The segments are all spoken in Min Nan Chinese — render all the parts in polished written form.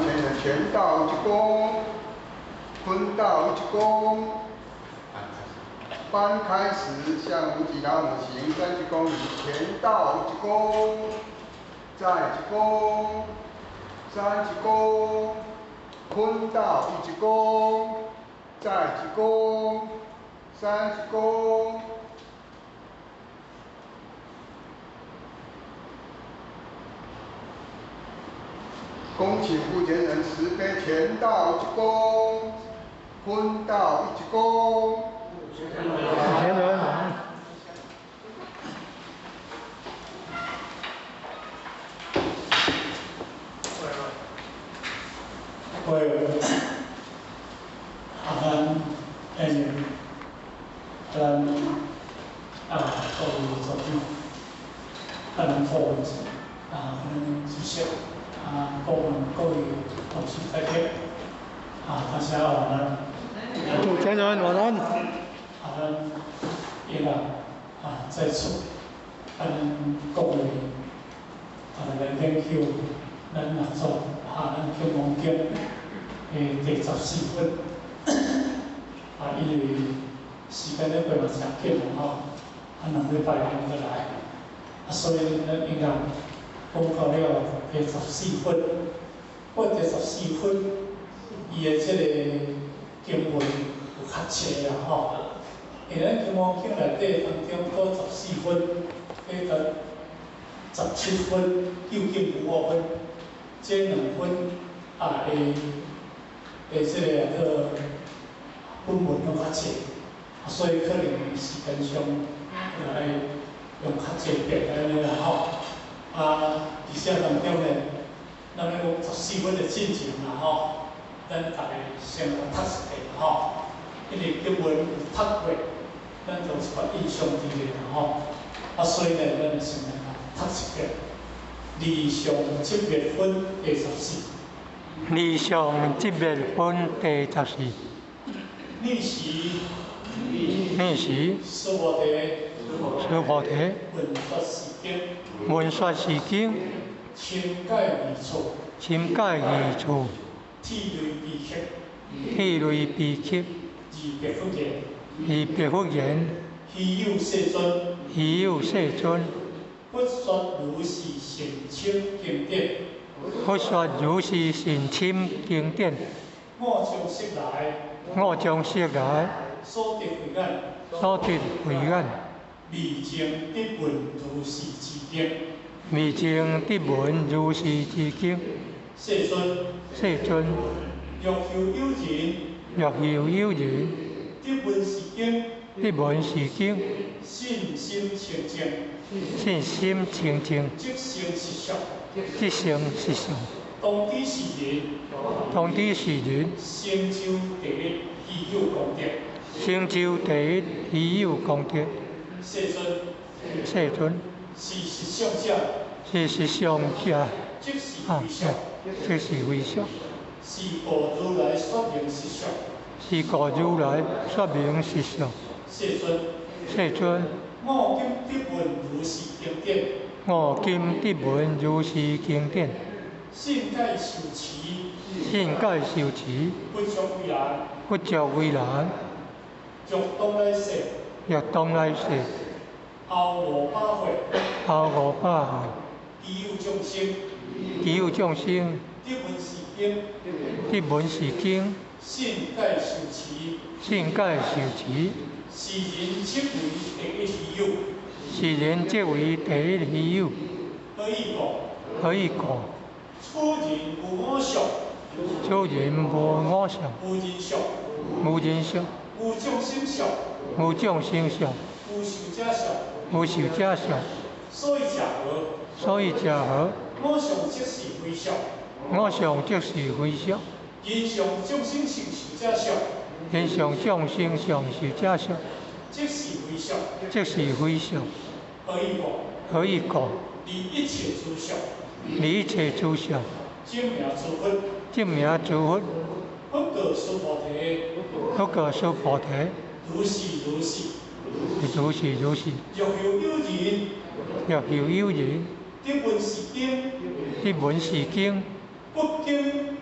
目前人前倒一躬，坤道一躬，班開始向無極老母行三鞠躬禮，前倒一躬，再一躬，三鞠躬，坤道一鞠躬，再一躬，三鞠躬。恭請目前人慈悲前倒一躬，坤道一鞠躬。前人。各位，啊，咱下面，咱啊，各位組長，啊，咱副會長，啊，咱主席，啊，顧問各位同事在席，啊，大家晚安。主持人晚安。啊，咱一個啊，在此，咱各位啊來研究咱六祖啊，咱金剛經的第14分。啊，因為時間咧過嘛誠緊啦吼，啊，2禮拜還閣來，啊，所以咱應該講到了第十四分。我第十四分，伊的這個經文有較濟啦吼。因為咱金剛經內底當中，講十四分，彼個17分，究竟無我分，這兩分啊會會這個叫本文攏較濟，啊，所以可能時間上來用較濟遍按呢啦吼。啊，而且當中呢，咱咧講十四分的進前啦吼，咱逐家先來讀一遍吼，因為經文有讀過，咱就有一寡印象佇咧啦吼。啊，所以呢，咱就先來讀一遍。離相寂滅分第十四。離相寂滅分第十四。爾時。爾時。須菩提。須菩提。聞說是經。聞說是經。深解義處。深解義處。涕淚悲泣。涕淚悲泣。而白佛言。而白佛言。希有世尊。希有世尊。佛說如是甚深經典。佛說如是甚深經典。我將昔來。我將昔來。所得慧眼。所得慧眼。未曾得聞如是之經。未曾得聞如是之經。世尊。世尊。若復有人。若復有人。得聞是經。得聞是經。信心清淨。信心清淨。即成實相。即成實相。當知是人。當知是人。成就第一希有功德。成就第一希有功德。世尊。世尊。是實相者。是實相者。即是非相。即是非相。是故如來說明實相。是故如來說明實相。世尊。世尊。我今得聞如是經典。我今得聞如是經典。信解受持。信解受持。不足為難。不足為難。若當來世。若當來世。後500歲。後500歲。彼有眾生。彼有眾生。得聞是經。得聞是經。信解受持。信解受持。是人即為第一希有。是人即為第一希有。何以故？何以故？此人無我相。此人無我相。無人相。無人相。無眾生相。無眾生相。無壽者相。無壽者相。所以者何？所以者何？我相即是非相。我相即是非相。人相眾生相壽者相。人相眾生相壽者相。即是非相。即是非相。何以故？何以故？離一切諸相。離一切諸相。證明諸佛。證明諸佛。佛告須菩提。佛告須菩提。如是如是。如是如是。若復有人。若復有人。得聞是經。得聞是經。不經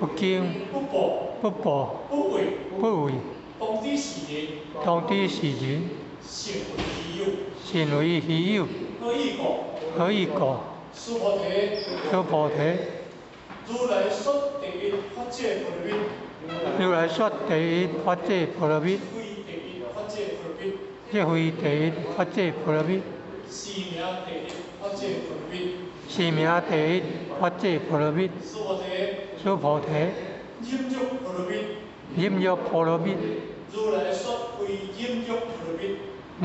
不驚不怖不怖不畏，不畏，當知是人，當知是人，實非虛有。實非虛有。何以故？何以故？須菩提，須菩提，如來說第一法界波羅蜜，如來說第一法界波羅蜜，非第一法界波羅蜜，這非第一法界波羅蜜，是名第一法界波羅蜜。是名第一法界波羅蜜。須菩提，須菩提，忍辱波羅蜜，忍辱波羅蜜，如來說非忍辱波羅蜜，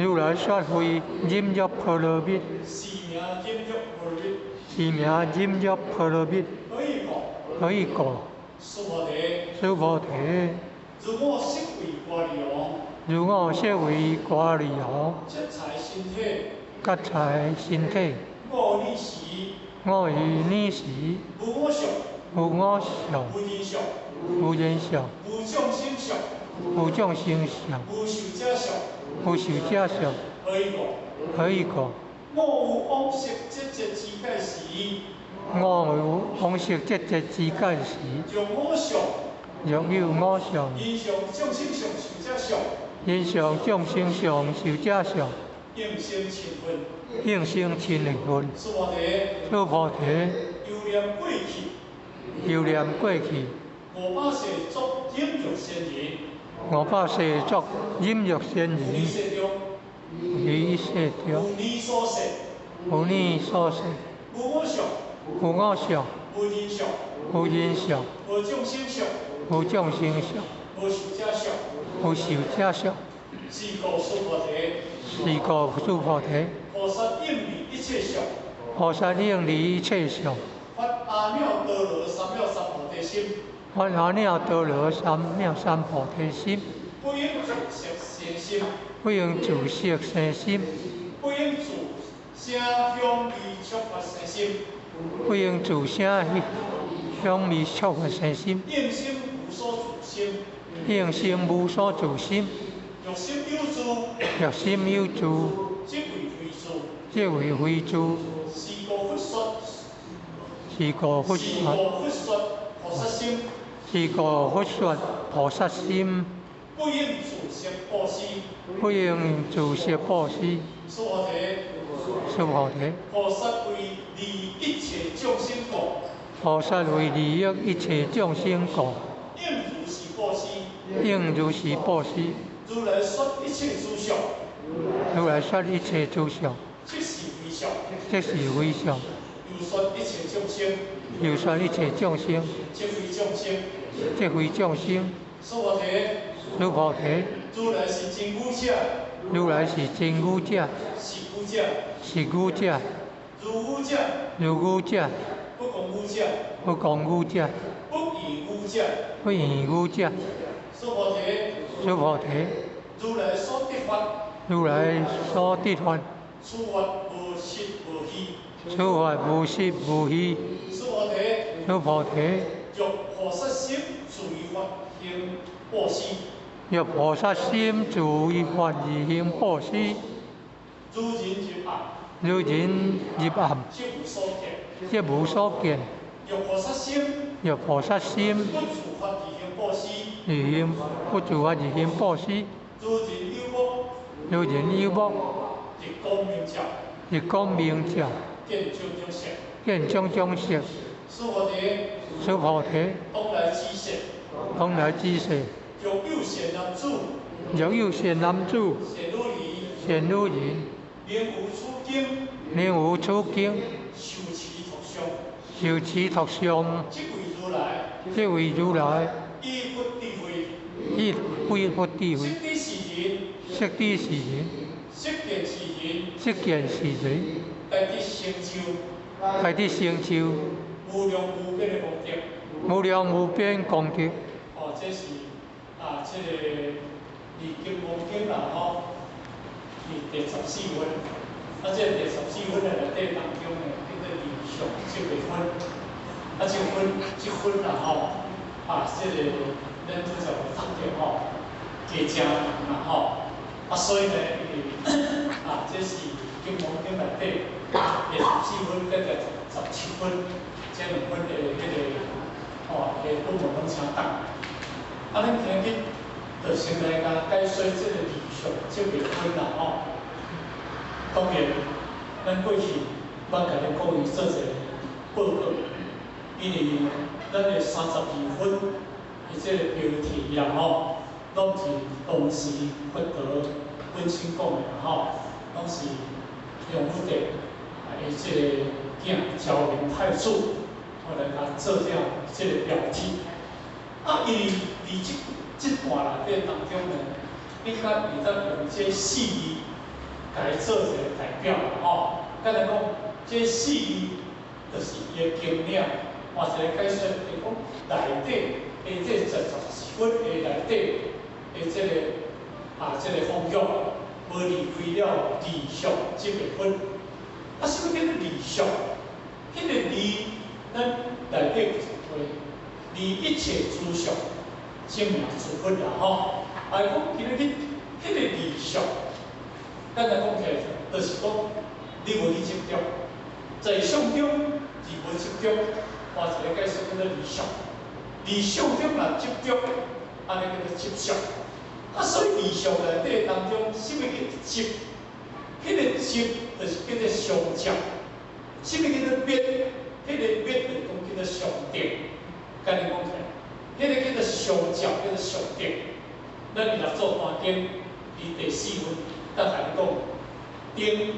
如來說非忍辱波羅蜜，是名忍辱波羅蜜。是名忍辱波羅蜜。何以故？何以故？須菩提，須菩提，如我昔為歌利王，如我昔為歌利王，劫財身體，劫財身體，五欲時，五欲時，無我相，無我相，無人相，無人相，無眾生相，無眾生相，無壽者相。無壽者相。何以故？何以故？我有往昔節節之界時，我有往昔節節之界時，若我相，若有我相，人相、眾生相、壽者相，人相、眾生相、壽者相，應生嗔恨。應生嗔恨。須菩提，須菩提，猶念過去，猶念過去，五百世作忍辱仙人，五百世作忍辱仙人，於世中，於世中，有汝所說，有汝所說，無我相，無我相，無人相，無人相，無眾生相，無眾生相，無壽者相。無壽者相。是故須菩提，是故須菩提，菩薩應離一切相，菩薩應離一切相，發阿耨多羅三藐三菩提心，發阿耨多羅三藐三菩提心，不應住色生心，不應住色生心，不應住聲香味觸法生心，不應住聲香味觸法生心，應生無所住心，應生無所住心。若心有住，若心有住，即為非住。即為非住。是故佛說，是故佛是說，故佛說菩薩心，是故佛說菩薩心，不應住色布施。不應住色布施。須菩提，須菩提，菩薩為利一切眾生故，菩薩為利益一切眾生故，應如是布施。應如是布施。如來說一切諸相，如來說一切諸相，即是非相。即是非相。又說一切眾生，又說一切眾生，即非眾生。即非眾生。須菩提，須菩提，如來是真語者，如來是真語者，實語者，實語者，如語者，如語者，不共語者，不共語者，不異語者。不異語者。須菩提，須菩提，如來所得法，如來所得法，此法無實無虛。此法無實無虛。須菩提，須菩提，若菩薩心住於法行布施，若菩薩心住於法而行布施，如人入暗，如人入暗，即無所見。即無所見。若菩薩心若菩薩心不住法而行布施，而行不住法而行布施，如人有目，如人有目，日光明照，日光明照，見種種色。見種種色。須菩提，須菩提，當來之世，當來之世，若有善男子、若有善男子、善女人，善女人，能有此經，能有此經，受持讀誦，受持讀誦，即為如來即為如來以佛智慧，以佛智慧，悉知是人，悉知是人，悉見是人，悉見是人，大得成就大得成就無量無邊的功德。無量無邊功德。哦，這是啊，這個佇《金剛經》啦吼，佇第14分，啊，這個第14分的內底當中呢，叫做離相執的分。啊，這分這分啦吼，啊，這個咱拄才有讀著吼，加誠難啦吼。啊，所以呢，因為啊，這是《金剛經》內底第十四分佮第17分，這兩分的彼個吼的家本無攏請轉來。啊，咱今日就先來共解說這個離相擇滅分啦吼。當然，咱過去捌共恁各位做一個報告，因為咱的32分的這個標題啦吼，攏是當時佛陀本身講的啦吼，攏是梁武帝的這個囝昭明太子，我來共做了這個標題。啊，因為佇這這段內底當中呢，你較會當用這四字共伊做一個代表啦吼。簡單講，這四字就是伊的經名，換一個解說，就講內底的這34分的內底的這個啊，這個方向，無離開了離相擇滅分。啊，啥物叫做離相？彼個離，咱內底就是話離一切諸相，證明諸佛啦吼。啊，講今日去彼個離相，簡單講起來，就是講你無去執著，在相中而無執著，換一個解釋叫做離相。離相中若執著，按呢叫做執相。啊，所以離相內底當中，啥物叫執？彼個執就是叫做相接。啥物叫做滅？彼個滅就是講叫做相斷。簡單講起來，彼個叫做相接，叫做相斷。咱佇六祖壇經佇第四分，才共你講，定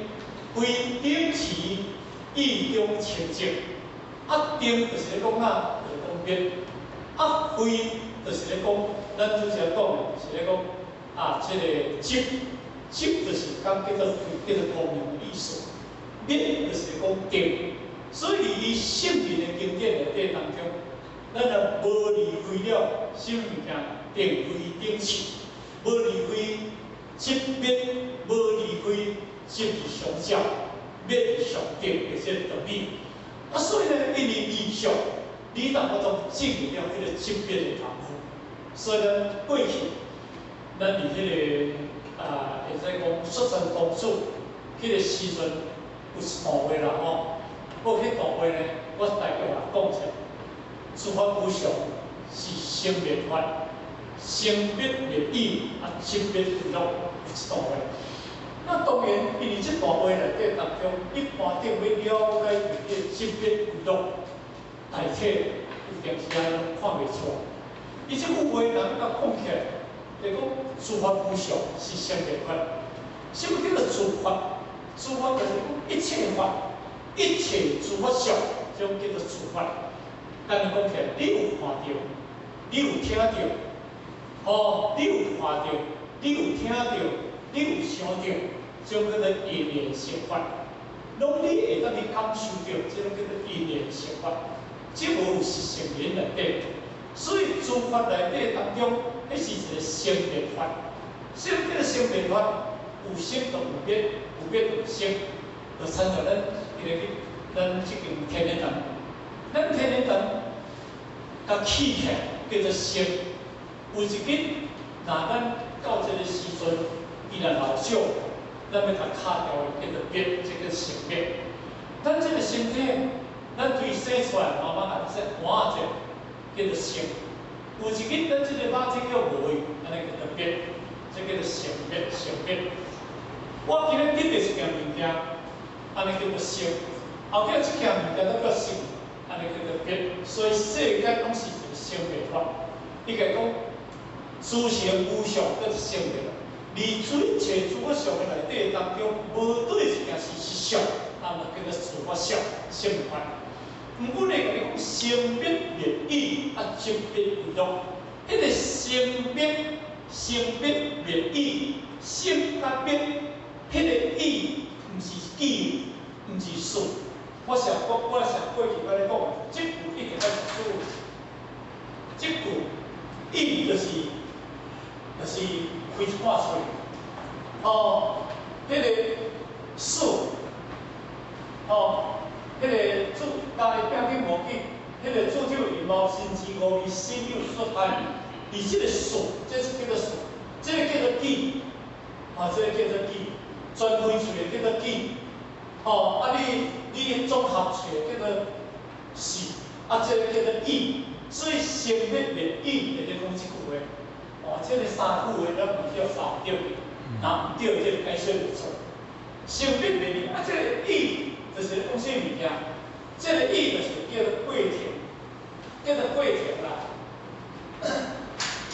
非等持意中清淨。啊，定就是咧講哪，就是講滅。啊，非就是咧講，咱拄才講的，就是咧講啊，這個執，執就是講叫做非，叫做無明的意思。滅就是咧講定。所以佇伊聖人的經典內底當中，咱若無離開了啥物物件，定非等持，無離開執滅，無離開執而相接，滅而相斷的這個道理。啊，所以呢，因為離相，你當我總證明了彼個執滅的功夫。所以咱過去，咱佇彼個啊，會使講雪山公主彼個時陣有一段話啦吼。過彼段話呢，我大概來講一下。諸法無常是生滅法，生滅滅已，啊，擇滅為樂，有這段話。那當然，因為這段話內底當中，一般頂欲了解這個擇滅為樂，大體有陣時仔攏看袂出來。伊這句話人共講起來，就講諸法無常是生滅法。什麼叫做諸法？諸法就是講一切法，一切諸法相，這種叫做諸法。簡單講起來，你有看著，你有聽著，吼，你有看著，你有聽著，你有想著，這種叫做因緣生法。攏你會當去感受著，這種叫做因緣生法。這無有實性佇內底，所以諸法內底當中，彼是一個生滅法。什麼叫做生滅法？有生就有滅，有滅就有生。就親像咱今日去咱這間天然堂，咱天然堂共起起來叫做生。有一日，若咱到這個時陣，伊若老少，咱欲共敲掉的叫做滅，這叫生滅。咱這個身體，咱對生出來，媽媽共說換者叫做生。有一日，咱這個肉體叫無去，按呢叫做滅，這叫做生滅生滅。我今日得著一件物件，按呢叫做生。後壁這件物件閣叫生，按呢叫做滅。所以世間攏是一個生滅法。伊共講，諸行無常，閣是生滅。離一切諸法相的內底當中，無佗一件事是相，啊嘛叫做諸法相，生滅法。毋過呢，共你講生滅滅已，啊擇滅為樂。彼個生滅、生滅滅已，生佮滅，彼個已毋是記，毋是事。我想講，我想過去我咧講，這句一定愛注意。這句已就是開一半喙。哦，彼個事，哦，彼個主家己拼緊無記，彼個主手陰謀身之五味，死有所害。而這個事，這是叫做事，這個叫做記，啊，這個叫做記，全開喙的叫做記，哦，啊你綜合喙的叫做事，啊，這個叫做意，所以生生滅滅已，就咧講這句話。哦，這个三句話咱嘛叫三對去，若毋對，這个解說就錯。生滅滅已，啊，這个已就是咧講啥物件？這个已就是叫做過程，叫做過程啦。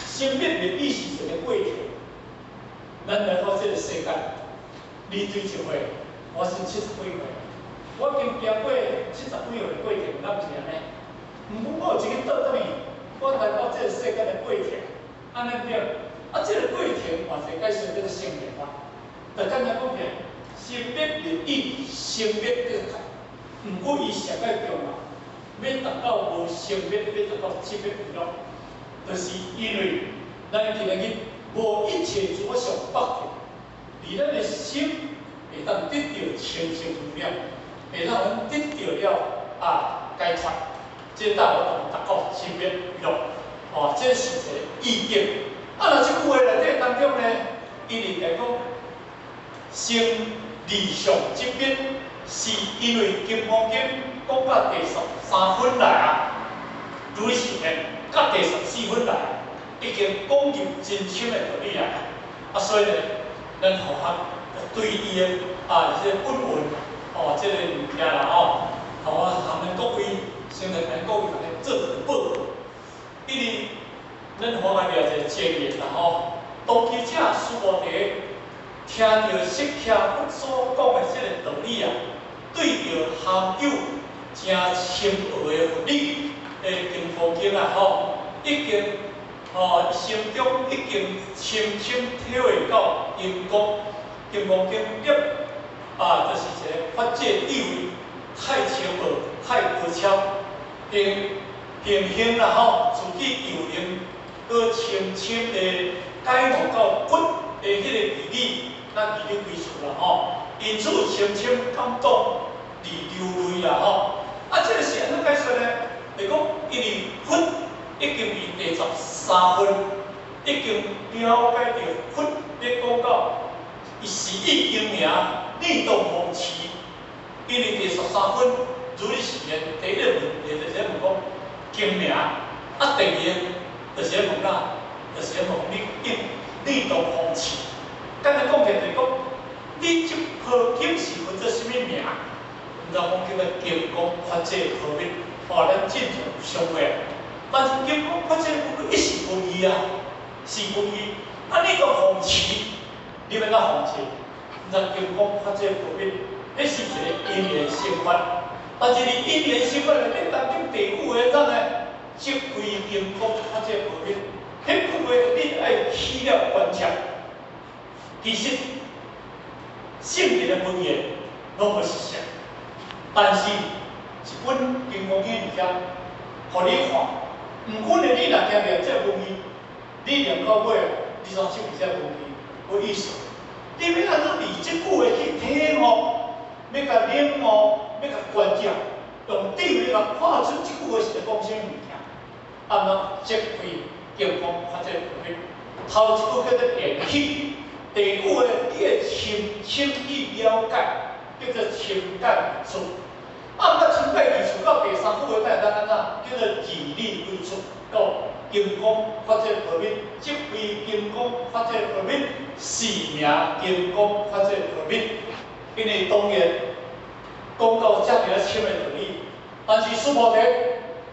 生滅滅已是一個過程。咱來到這个世間，你對一歲，我是70幾歲，我已經行過70幾歲的過程，敢毋是按呢？毋過我有一个倒轉去，我來到這个世間的過程，按呢對。啊，這个過程嘛是解說叫做生滅啊。就簡單講起來，生滅滅已，生滅叫做毋過伊上蓋重要，欲達到無生滅，欲達到寂滅不了，就是因為咱今仔日無一切諸相縛著，佇咱的心會當得著清淨無染，會當咱得著了啊解脫，這個當我達到寂滅不了，哦，這是一個意境。啊，若這句話內底當中呢，伊是來講生離相寂滅，是因為《金剛經》講到第13分來啊，如是呢，到第14分來，已經講入真深的道理啊。啊，所以呢，咱佛學對伊的啊，這個本文哦，這個物件啦吼，予我含咱各位，先來咱各位逐家做一個報告。因為咱佛學內一個經驗啦吼，當其者須菩提聽著釋迦佛所講的這個道理啊，對著含有誠深奧的佛理的金剛經啊吼，已經吼心中已經深深體會到金剛金剛經的啊，就是一個法界智慧太深奧、太高超，並並行啦吼，自己又能閣深深的解悟到佛的彼個義理，咱義理歸處啦吼。因此深深感動而流淚啦吼。啊，這個是按怎解說呢？就講因為佛已經佇第13分，已經了解著佛咧講到，伊是意經名逆動風馳。因為第13分如理是言，第一個問題就是咧問講經名，啊，第二個就是咧問哪，就是咧問你應逆動風馳。簡單講起來就是講，你這部經是分做啥物名？毋知講叫做金剛法界波羅蜜，哦，咱進前有想過啊。但是金剛法界波羅蜜伊是文字啊，是文字。啊，你講奉持，你欲按怎奉持？毋知金剛法界波羅蜜，彼是一個因緣生法。但是佇因緣生法內底當中，第五個怎呢？即非金剛法界波羅蜜，彼句話你愛起了觀察。其實聖人的文言攏無實相，但是一本金剛經佇遐，予你看。毋過呢，你若聽著這個文字，你念到尾，你煞失去這個文字無意思。你欲按怎佇這句話去體悟，欲共領悟，欲共觀察，用智慧來看出這句話是咧講啥物件。按怎即非金剛法界波羅蜜，頭一句叫做緣起。第五個，你會深深去了解，叫做深解義處。啊，毋過深解義處到第三句話，會當按怎？叫做義理歸處，到金剛法界波羅蜜，即非金剛法界波羅蜜，是名金剛法界波羅蜜。因為當然講到遮爾仔深的道理，但是須菩提，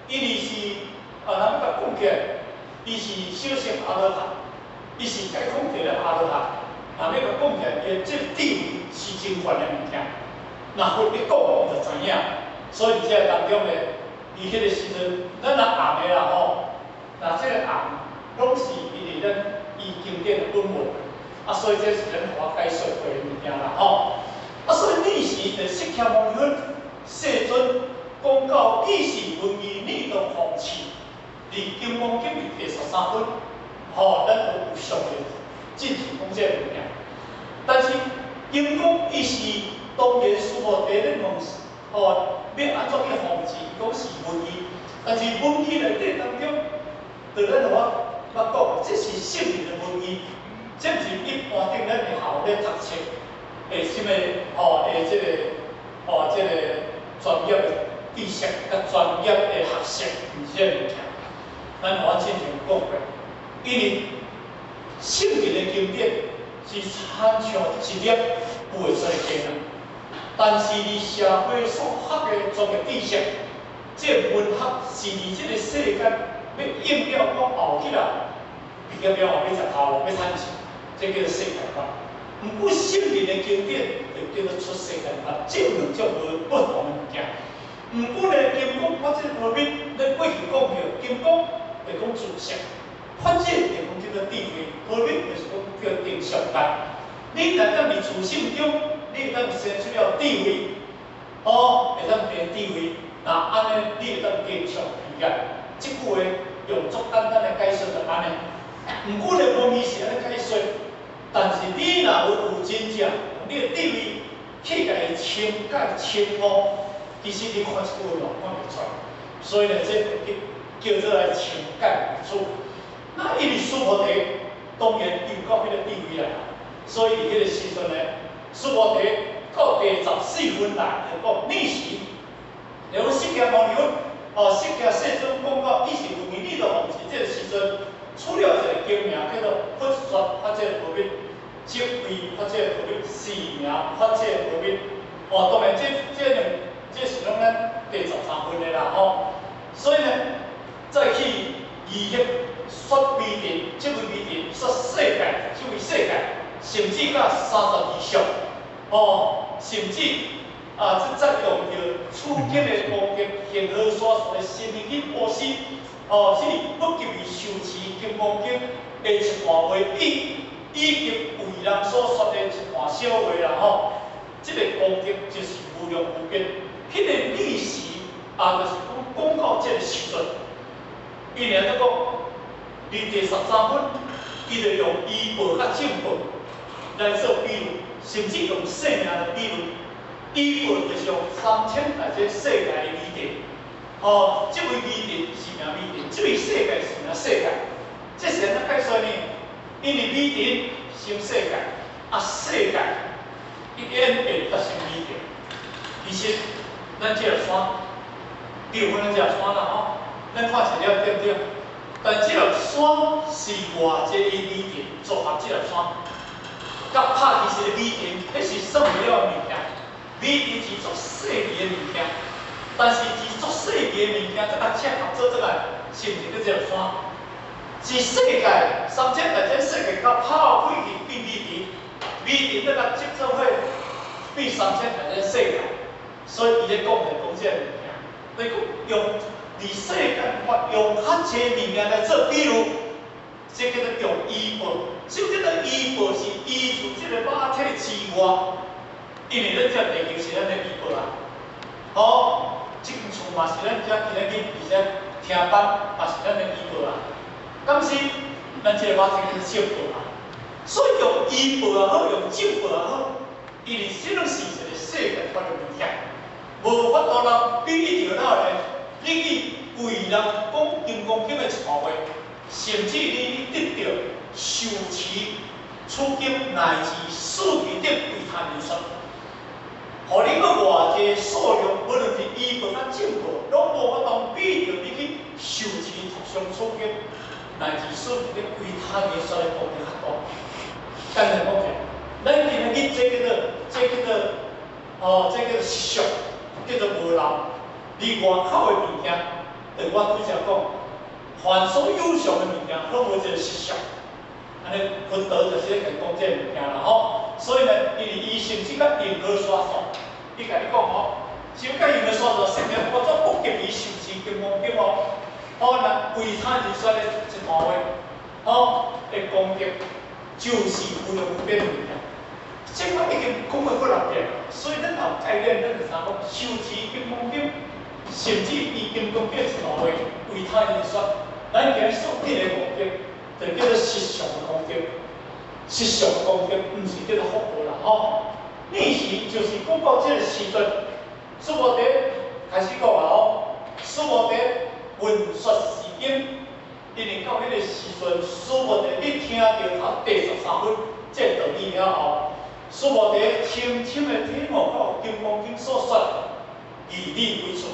伊是啊，咱共講起來，伊是小乘阿羅漢，伊是解空諦的阿羅漢。若欲共講起來，伊的這個智慧是真懸的物件。若佛一講，伊就知影。所以佇這個當中呢，伊彼個時陣，咱若紅的啦吼，若這個紅，攏是因為咱伊經典的本文，啊，所以這是咱予我解說過的物件啦吼。啊，所以爾時就釋迦牟尼佛世尊講到以是文字逆動風馳，佇金剛經佇第13分，吼，咱都有上面進行講這個物件。但是金剛伊是當然須菩提咧問，吼，欲按怎去奉持？伊講是文字，但是文字內底當中，就咱我捌講，這是聖人的文字，這毋是一般頂咱學校咧讀冊的啥物吼的這個吼這個專業的知識佮專業的學識，毋是這個物件。咱我之前講過，因為聖經的經典是親像一粒孵會出來雞蛋，但是佇社會所學的專業知識，這個文學是佇這個世間欲應了講後起來，畢業了後欲食頭路，欲趁錢，這叫做世間法。毋過聖經的經典就叫做出世間法，這兩種無不同的物件。毋過呢，金剛法這方面，咱過去講過，金剛就講知識，法這就講叫做智慧，波羅蜜就是講叫定上界。你若當佇自性中，你會當生出了智慧，哦，會當變智慧，那按呢，你會當經常理解。這句話用足簡單的解說就按呢。毋過呢，無物是按呢解說，但是你若有真正用你的智慧去共伊清解清悟，其實你看這句話看袂出來。所以呢，這叫做來清解為主。那因為須菩提當然有夠彼個智慧啦，所以佇彼個時陣呢，須菩提到第14分來就講爾時，然後釋迦牟尼佛，哦，釋迦世尊講到伊是問伊，你著奉持這個時陣，出了一個經名叫做佛說法界波羅蜜，即為法界波羅蜜，是名法界波羅蜜。哦，當然這兩這是攏咱第13分的啦吼。所以呢，再去二學說微塵，這位微塵說世界，這位世界，甚至到32相，哦，甚至啊，這再用著處經的功德，恆河沙數的身語意布施，哦，這是不及於受持金剛經的一段話，以及為人所說的一段小話啦吼。這個功德就是無量無邊。彼個歷史啊，就是講講到這個時陣，伊爾咧講，佇第13分，伊就用依報佮正報來做比喻，甚至用生命來比喻。依報就是用三千大千世界的微塵，哦，這位微塵是名微塵，這位世界是名世界。這是按怎解說呢？因為微塵生世界，啊，世界伊演變才成微塵。其實，咱這粒山，你有看咱這粒山啦吼？咱看一粒對毋對？但這粒山是偌濟微塵組合這粒山，佮拍其實微塵，彼是算袂了的物件。微塵是足細微的物件，但是是足細微的物件，才共結合做這個，是毋是叫這粒山？是世界三千大千世界佮拍開去變微塵，微塵閣共集做伙變三千大千世界，所以伊咧講就講這個物件。你講用佇世間法用較濟物件來做比喻，這叫做用依報。什麼叫做依報？是依自這個肉體之外，因為咱這地球是咱的依報啊。哦，這間厝嘛是咱遮今仔日佇遮聽班嘛是咱的依報啊。敢是咱這個肉體叫做正報啊。所以用依報也好，用正報也好，因為這攏是一個世間法的物件，無法度人比喻著了咧。你去為人講金剛經的一段話，甚至你得著受持取經乃至四諦等維他命說，予你閣偌濟數量，無論是依報佮正報，攏無法度比著你去受持讀誦取經乃至四諦等維他命說的功德較大。簡單講起來，咱今仔日這叫做，這叫做，哦，這叫做實相，叫做無漏。佇外口的物件，對我拄才講，凡所有相的物件，攏無一個實相。按呢，佛陀就是咧共講這個物件啦吼。所以呢，因為伊甚至佮恆河沙數，伊共你講吼，甚至恆河沙數，聖人我做不及於受持金剛經哦。哦，那維他命說的一段話，哦，的功德就是無量無邊的物件。這我已經講過幾若遍，所以咱有概念，咱就知影講受持金剛經，甚至伊金剛經一段話，維他命說，咱今日所得的功德，就叫做實相的功德。實相的功德，毋是叫做福報啦吼。爾時就是講到這個時陣，須菩提開始講啊吼，須菩提聞說是經，因為到彼個時陣，須菩提你聽著到第13分這道理了後，須菩提深深的體悟到《金剛經》所說義理歸處。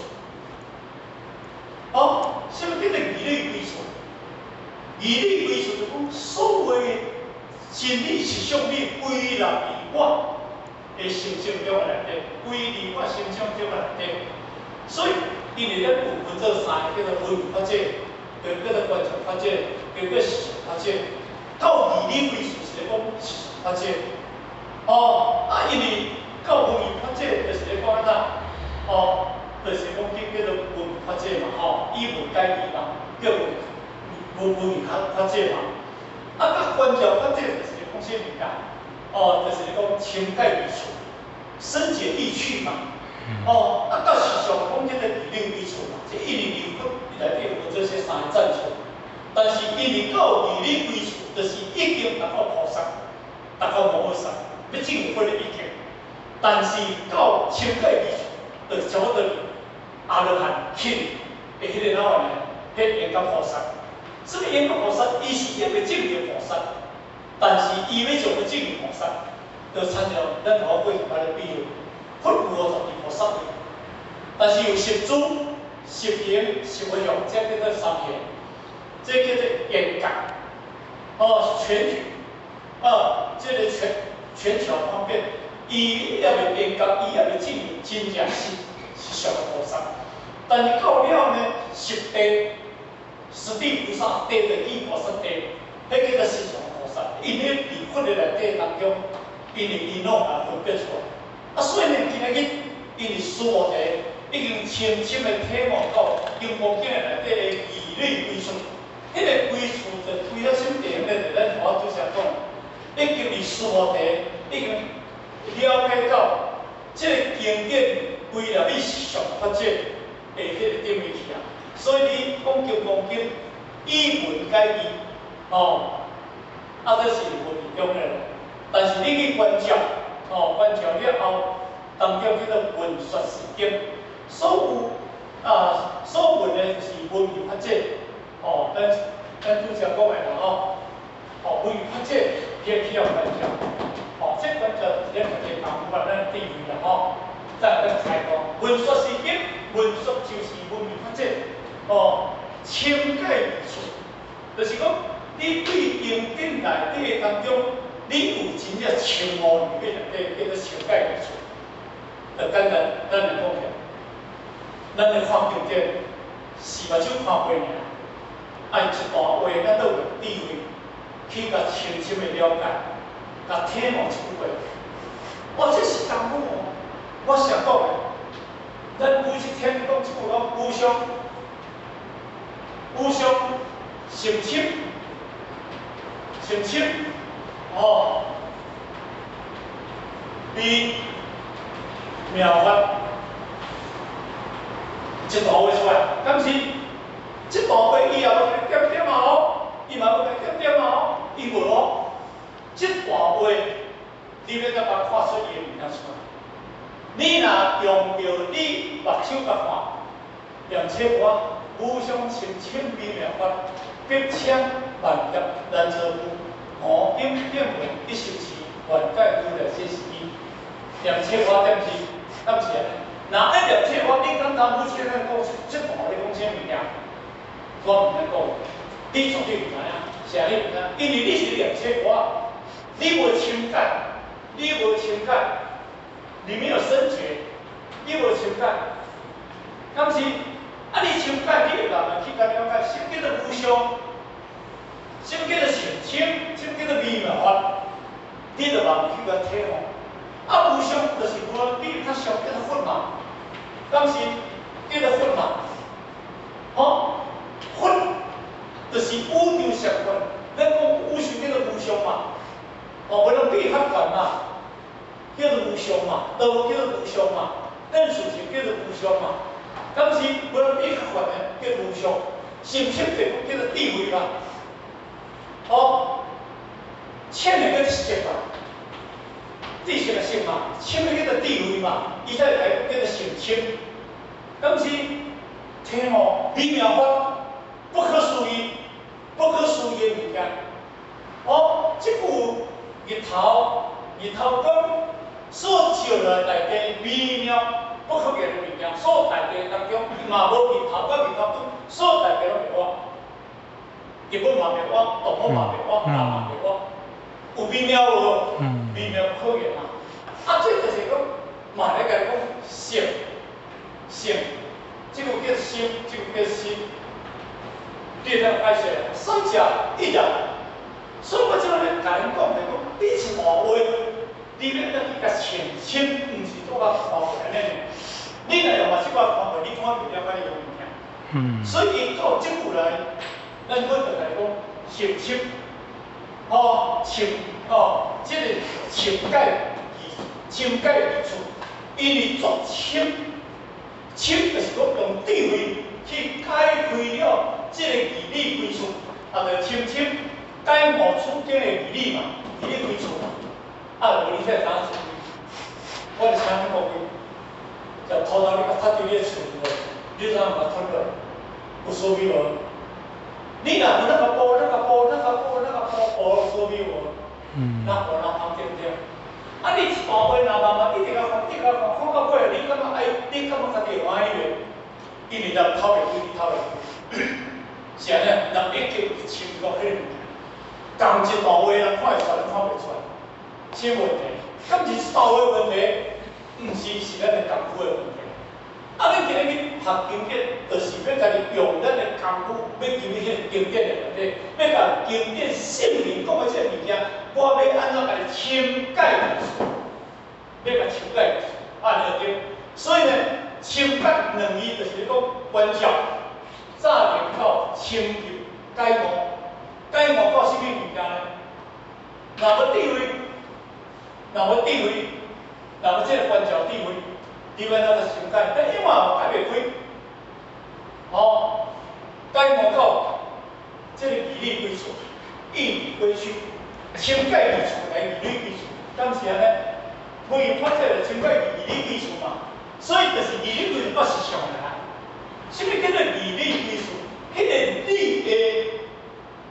哦，什麼叫做義理歸處？義理歸處就講所有的真理實相理歸納佇我的心性中內底，歸佇我心性中內底。所以，因為咱有分做三個，叫做聞法者，叫做觀察法者，叫做實相法者。到義理歸處是咧講實相法者。哦，啊，因為到聞義法者就是咧講按怎？哦，就是講叫做聞法者嘛，吼，以文解義嘛，叫聞聞聞義法者嘛。啊，佮觀照法者就是咧講啥物件？哦，就是咧講深解義處，深解義趣嘛。哦，啊，到實相講這個義理歸處嘛，這一理離佛內底有這些三個讚頌。但是因為到義理歸處，就是已經達到菩薩，達到摩訶薩，欲證佛的已經。但是到深解義處，就差不多阿羅漢起的彼個哪樣呢？彼緣覺菩薩。什麼緣覺菩薩？伊是猶未證得菩薩，但是伊欲將欲證得菩薩，就親像咱頭過去捌咧比喻，佛有52菩薩位，但是有十住、十行、十無相，這叫做三賢，這叫做圓覺，哦，全體，啊，這個權巧方便，伊猶未圓覺，伊猶未證得真正實實相的菩薩，但是到了呢，十地。十地菩薩，地的地菩薩地，彼叫做實相菩薩。因為佇佛的內底當中，因為伊攏會分別出來。啊，所以呢，今仔日因為須菩提已經深深的體悟到《金剛經》內底的義理歸處，彼個歸處就歸到什麼地方呢？就咱頭拄才講，已經佇須菩提已經了解到這個經典歸納於實相法者的彼個定位去啊。所以你講金剛經以文解義，哦，啊，這是文義中的。但是你去觀照，哦，觀照了後，當中叫做聞說是經，所有啊，所聞的就是聞義法者，哦，咱拄才講的啦吼，哦，聞義法者，去予觀照，哦，這觀照是咱家己功夫咱的智慧啦吼，再咱開講，聞說是經，聞說就是聞義法者。哦，深解義處，就是講你對經典內底當中，你有真正深悟入去內底，叫做深解義處。就簡單，咱來講起來，咱來看經典，是目睭看過爾，愛一段話，咱都有智慧去共深深的了解，共體悟一句話。哇，這是功夫哦！我想講的，咱每一天講一句講無上。無上甚深，甚深，哦，微妙法，一段話出來，敢是？這段話伊也無點點啊哦，伊嘛無點點啊哦，伊無哦。這段話，你欲才把看出伊的物件出來。你若用著你目睭共看，念切我。無上甚深微妙法，百千萬劫難遭遇。五經見聞一修持，願解如來這是義。念切我點是？敢是按呢？若愛念切我，你感覺每次咧講這段話咧講啥物件？我毋免講，你絕對毋知影，啥你毋知影？因為你是念切我，你無深解，你無深解，你沒有深覺，你無深解，敢是？啊！你深解，你會慢慢去共了解，什麼叫做無上，什麼叫做甚深，什麼叫做微妙法，你就慢慢去共體悟。啊，無上就是無比較上叫做佛嘛，敢是叫做佛嘛？吼，佛就是宇宙上懸，咱講宇宙叫做無上嘛，哦，無人比較懸嘛，叫做無上嘛，道叫做無上嘛，咱事實叫做無上嘛。敢是無人比較懸的叫無上，甚深地叫做智慧嘛。哦，淺的叫做識嘛，知識的識嘛，深的叫做智慧嘛，伊才會來叫做甚深。敢是體悟微妙法，不可思議，不可思議的物件。哦，這句日頭光所照來大地微妙不可言的物件，所有大地當中，伊嘛無日頭佮日頭光，所有大地攏會我。日本嘛袂活，动物嘛袂活，人嘛袂活，有微妙無？微妙可言啊！啊，這就是講，嘛咧共你講性，性，這個叫心，這個叫心，你會當解釋？三者一人，所以我這咧共恁講就講，你一段話，你欲按怎去共澄清，毋是拄仔看過按呢爾。你若用嘛這款看過，你看袂了解伊個物件。所以伊到這句來，咱閣轉來講澄清，吼，澄吼，這個深解義，深解義處，因為作深，深就是講用智慧去解開了這個義理歸處，啊，就深深解悟處境的義理嘛，義理歸處嘛。啊，無你才知影是，我就請你講句，就土豆你共插佇你的喙內，你知影毋捌吞落？有滋味無？你若無那個補、那個補、那個補、那個補，有滋味無？那無那芳對毋對？啊，你一段話若慢慢一直共看，一直共看，看到尾，你感覺愛，你感覺家己會歡喜袂？因為人透袂開，你透袂開，是按呢，人已經深入彼個物件，仝一段話人看會出來，看袂出來，啥問題？敢是這段話問題？毋是，是咱的功夫的問題。啊，咱今日去學經典，就是欲家己用咱的功夫，欲入去彼个經典的內底，欲共經典聖人講的這个物件，我欲按怎共伊深解義處，欲共深解義處，按呢對。所以呢，深解兩字就是咧講觀照，早能夠深入解悟，解悟到啥物物件呢？若無智慧，若無智慧，若無這个觀照智慧。你欲按怎深解，但永遠嘛解袂開。吼，解悟到這个義理歸處，義理歸處，深解義處來義理歸處，敢是按呢？每發這個深解義理歸處嘛，所以就是義理歸處，我是上來。啥物叫做義理歸處？彼個理的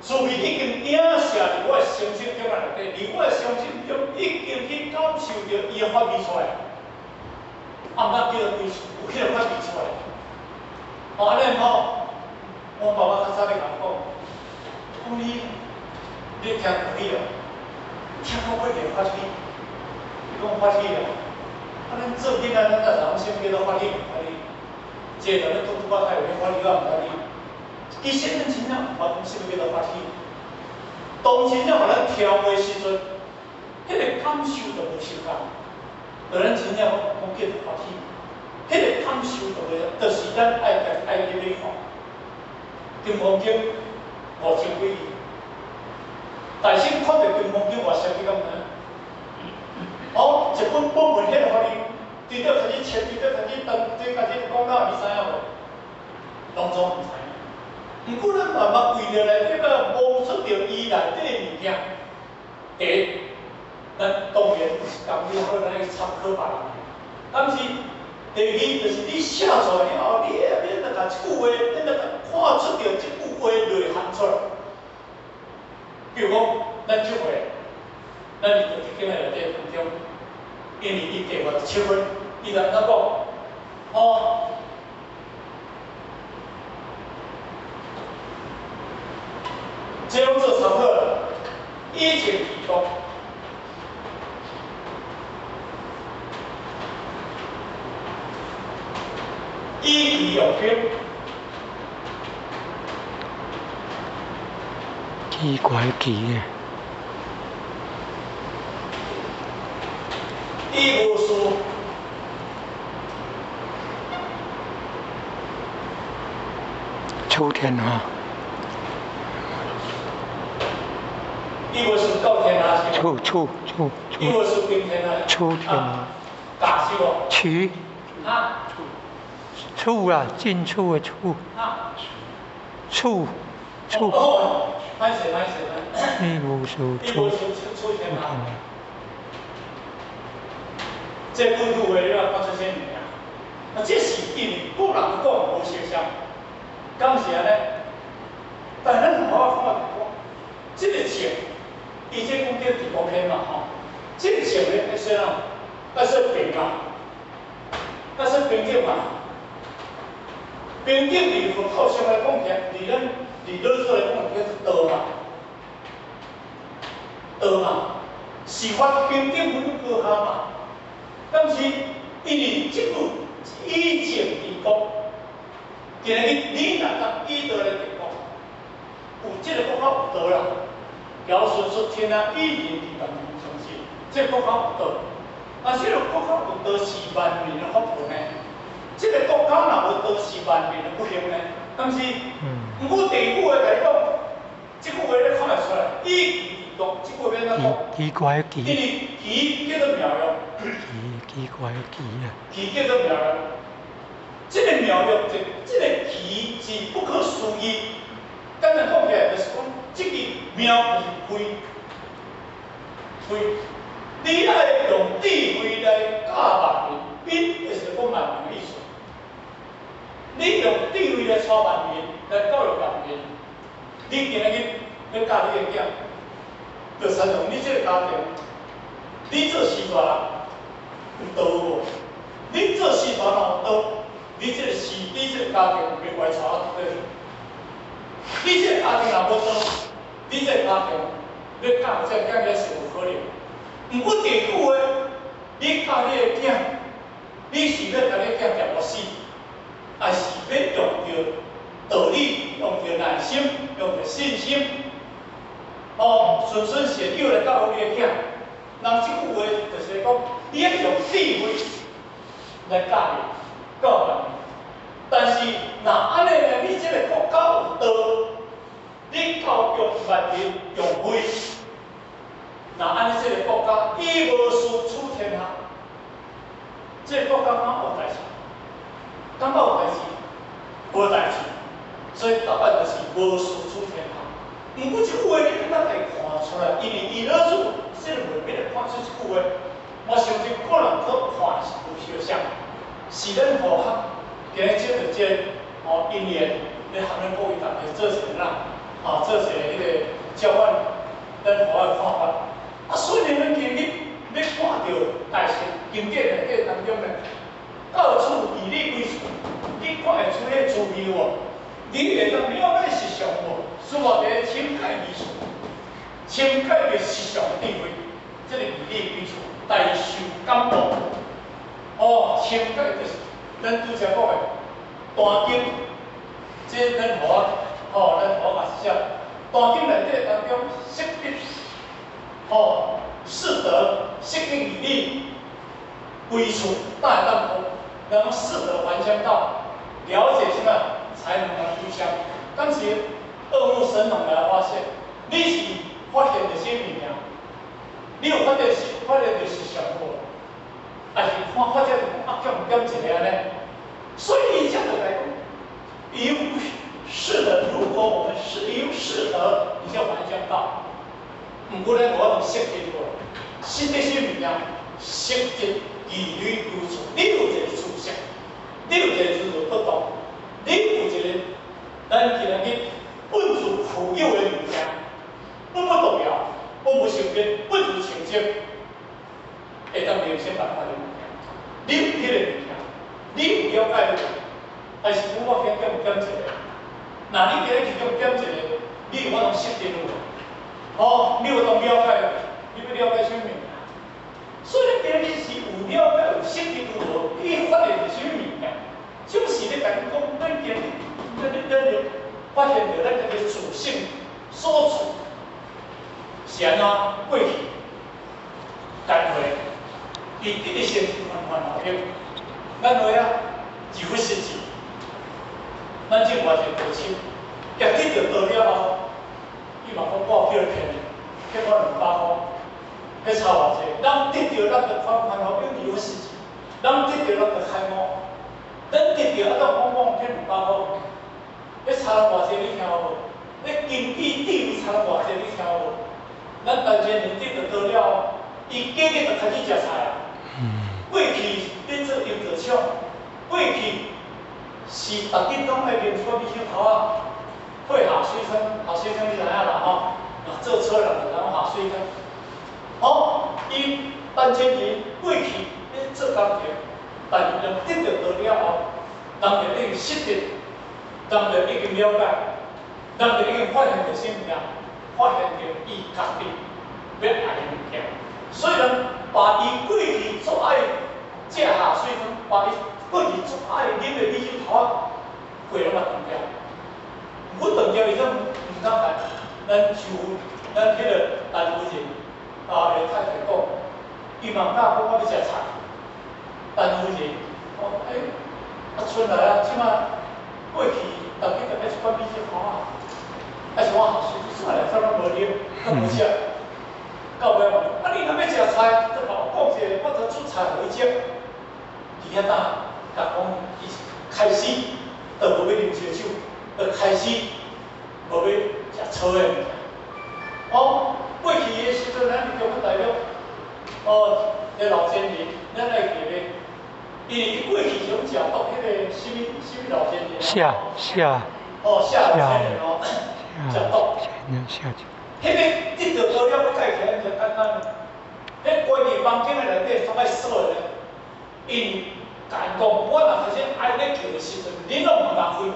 滋味已經影射佇我的心性中內底，佇我的心性中已經去感受著伊的發揮出來。啊，毋捌叫做歸處，有彼個發揮出來。哦，按呢吼，我爸爸較早咧共我講，講你，你聽道理哦，聽到尾會發起，伊講發起啊，啊，咱做囡仔，咱才知影啥物叫做發起，發起。這個咧拄拄仔開有咧發起，我毋知你。其實咱真正毋捌講啥物叫做發起。當真正予咱聽話時陣，彼個感受就無相仝。就咱真正講講叫做發起，彼個感受就袂，就是咱愛家愛入去看《金剛經》5000幾字，大乘看著《金剛經》偌熟，你敢毋知？哦，一本本文獻予你，除了開始切，除了開始當，這開始講了，你知影無？攏總毋知影。毋過咱慢慢為著內底個摸出著伊內底的物件，第一，咱當然是功夫好，咱去參考別人的。但是第二就是你寫出來了後，你會免來共這句話，免來共看出著這句話內涵出來。比如講，咱這回，咱佇道德經的內底當中，因為伊第87分，伊就按怎講？哦，這攏做參考啦，以前提供。以其用兵。奇怪奇的。以無事。秋天啊。以無事到天下是。秋秋秋。以無事平天下。秋天啊。大是無？曲。啊。處啊，進出的處。啊。處，處。哦，歹勢歹勢。以無事以無事出天下。這句句話你若看出啥物件？啊，這是因為個人講無相像，敢是按呢？但咱有法看著講，這個情，伊這講叫地方篇嘛吼，這個情咧，愛說啥？愛說平啊，愛說平等嘛。平等佇佛教上來講起來，佇咱佇老祖來講起叫做道嘛，道嘛，是法平等分高下嘛。但是因為這句以靜治國，今日你若當以道來治國，有這個國家有道啦。堯舜說天下以仁治萬民，相信這個國家有道。啊，這個國家有道是萬民的福分呢。這個國家若無道是萬民的不幸呢。但是，毋過第二句話共你講，這句話你看會出來，以奇治國，這句話欲按怎講？奇怪的奇。因為奇叫做妙用。奇奇怪的奇啊。奇叫做妙用。這個妙用，這個奇是不可思議。簡單講起來，就是講，這個妙就是慧，慧。你愛用智慧來教萬民，民就是講萬民的意思。你用智慧來帶萬民，來教育萬民。你今仔日欲教你的囝，就親像你這個家庭，你做序大人有道無？你做序大人有道，你這個是，你這個家庭袂歪蹉佗底。你這個家庭若無道，你這個家庭欲教這個囝也是有可能。毋過第二句話，你教你的囝，你是欲共你囝恬予死，還是欲用著道理，用著耐心，用著信心，哦，循循善誘來教育你的囝。人這句話就是講，你愛用智慧來教育、教育。但是，若按呢呢，你這個國家有道，你教育萬民用慧，若按呢這個國家伊無事取天下，這個國家敢有代誌？敢有代誌？無代誌。所以答案就是無事取天下。毋過這句話你敢會看出來，因為伊老子這個文面來看出這句話，我相信個人去看是有相像，是咱和學今日接著這個哦因緣，咧和咱各位大家做一個啦，啊做一個彼個交換，咱和的看法。啊，雖然咱今日欲看著大乘經典內底當中呢，到處義理歸處，你看會出彼滋味無？你會當了解實相無？說話佇深解義處，深解著實相智慧，這個義理歸處，大受感動。哦，深解就是咱拄才講的《大經》，這咱互我，吼，咱互我嘛是寫，《大經》內底當中識別，吼，四德、識別義理歸處，大當講，然後四德還鄉道，了解什麼才能來歸鄉。當時二目神農來發現，你是發現著啥物件？你有發現是發現著實相無？還是看發現啊，減減一個按呢？所以伊才就來講，有是的，如果我們是有四德，你就還鄉道。毋過咧，無法度識得無？識得啥物件？識得義理歸處，你有一個知識，你有一個知識不同，你有一個咱今日本自具有的物件，本不動搖，本不生變，本自清淨，會當人生辦法的物件。你有彼個物件，你有了解無？還是講我先減減一個？若你今日去減減一個，你有法度識得無？哦，你有當了解，你欲了解啥物件？所以今日是有了解、有識得有無？你發現著啥物件？就是咧共你講，咱今日咱咱發現著咱家己自性所處是按怎過去干會，伊直咧生煩煩惱憂，咱話啊，自佛實智，咱這偌濟道親，也得著道了後，伊嘛講我叫伊騙騙我200箍，彼差偌濟？人得著咱就煩煩惱憂自佛實智，人得著咱就開悟，咱得著啊，當講講騙200箍，彼差偌濟你聽有無？彼經濟地位差偌濟你聽有無？咱陳前仁得著道了後，伊隔日就開始食菜啊。過去咧做油造廠，過去是逐日攏愛面出米香頭仔，配下水坑，下水坑你知影啦吼？若做车人就知影下水坑。吼，伊陳前仁過去咧做工程，但是人得著道了後，人就已經識得，人就已經了解，人就已經發現著啥物件？發現著伊家己欲愛的物件，所以人把伊過去足愛食下水，把伊過去足愛啉的米酒頭仔過攏嘛斷掉。毋過斷掉伊才毋敢來。咱就咱彼個陳夫人啊，的太太講，伊嘛毋敢講我欲食菜。陳夫人講欸，啊賰來啊，這馬過去逐日就愛一罐米酒頭仔。啊是我下水，算來啥攏無啉，閣無食。到尾嘛，啊你若欲食菜，就共我講一下，我就煮菜予你食。佇遐搭，共講伊開始就無欲啉燒酒，就開始無欲食粗的物件。哦，過去的時陣，咱佇中國大陸，哦，咧老仙人，咱愛記咧，因為伊過去是攏食毒彼個啥物啥物老仙人。下下。哦，下老仙人哦。食毒，彼个得著毒了，欲改起來毋是簡單的。彼關佇房間的內底，總愛鎖的咧。因為共𪜶講，我若開始愛咧叫的時陣，恁攏毋通開門。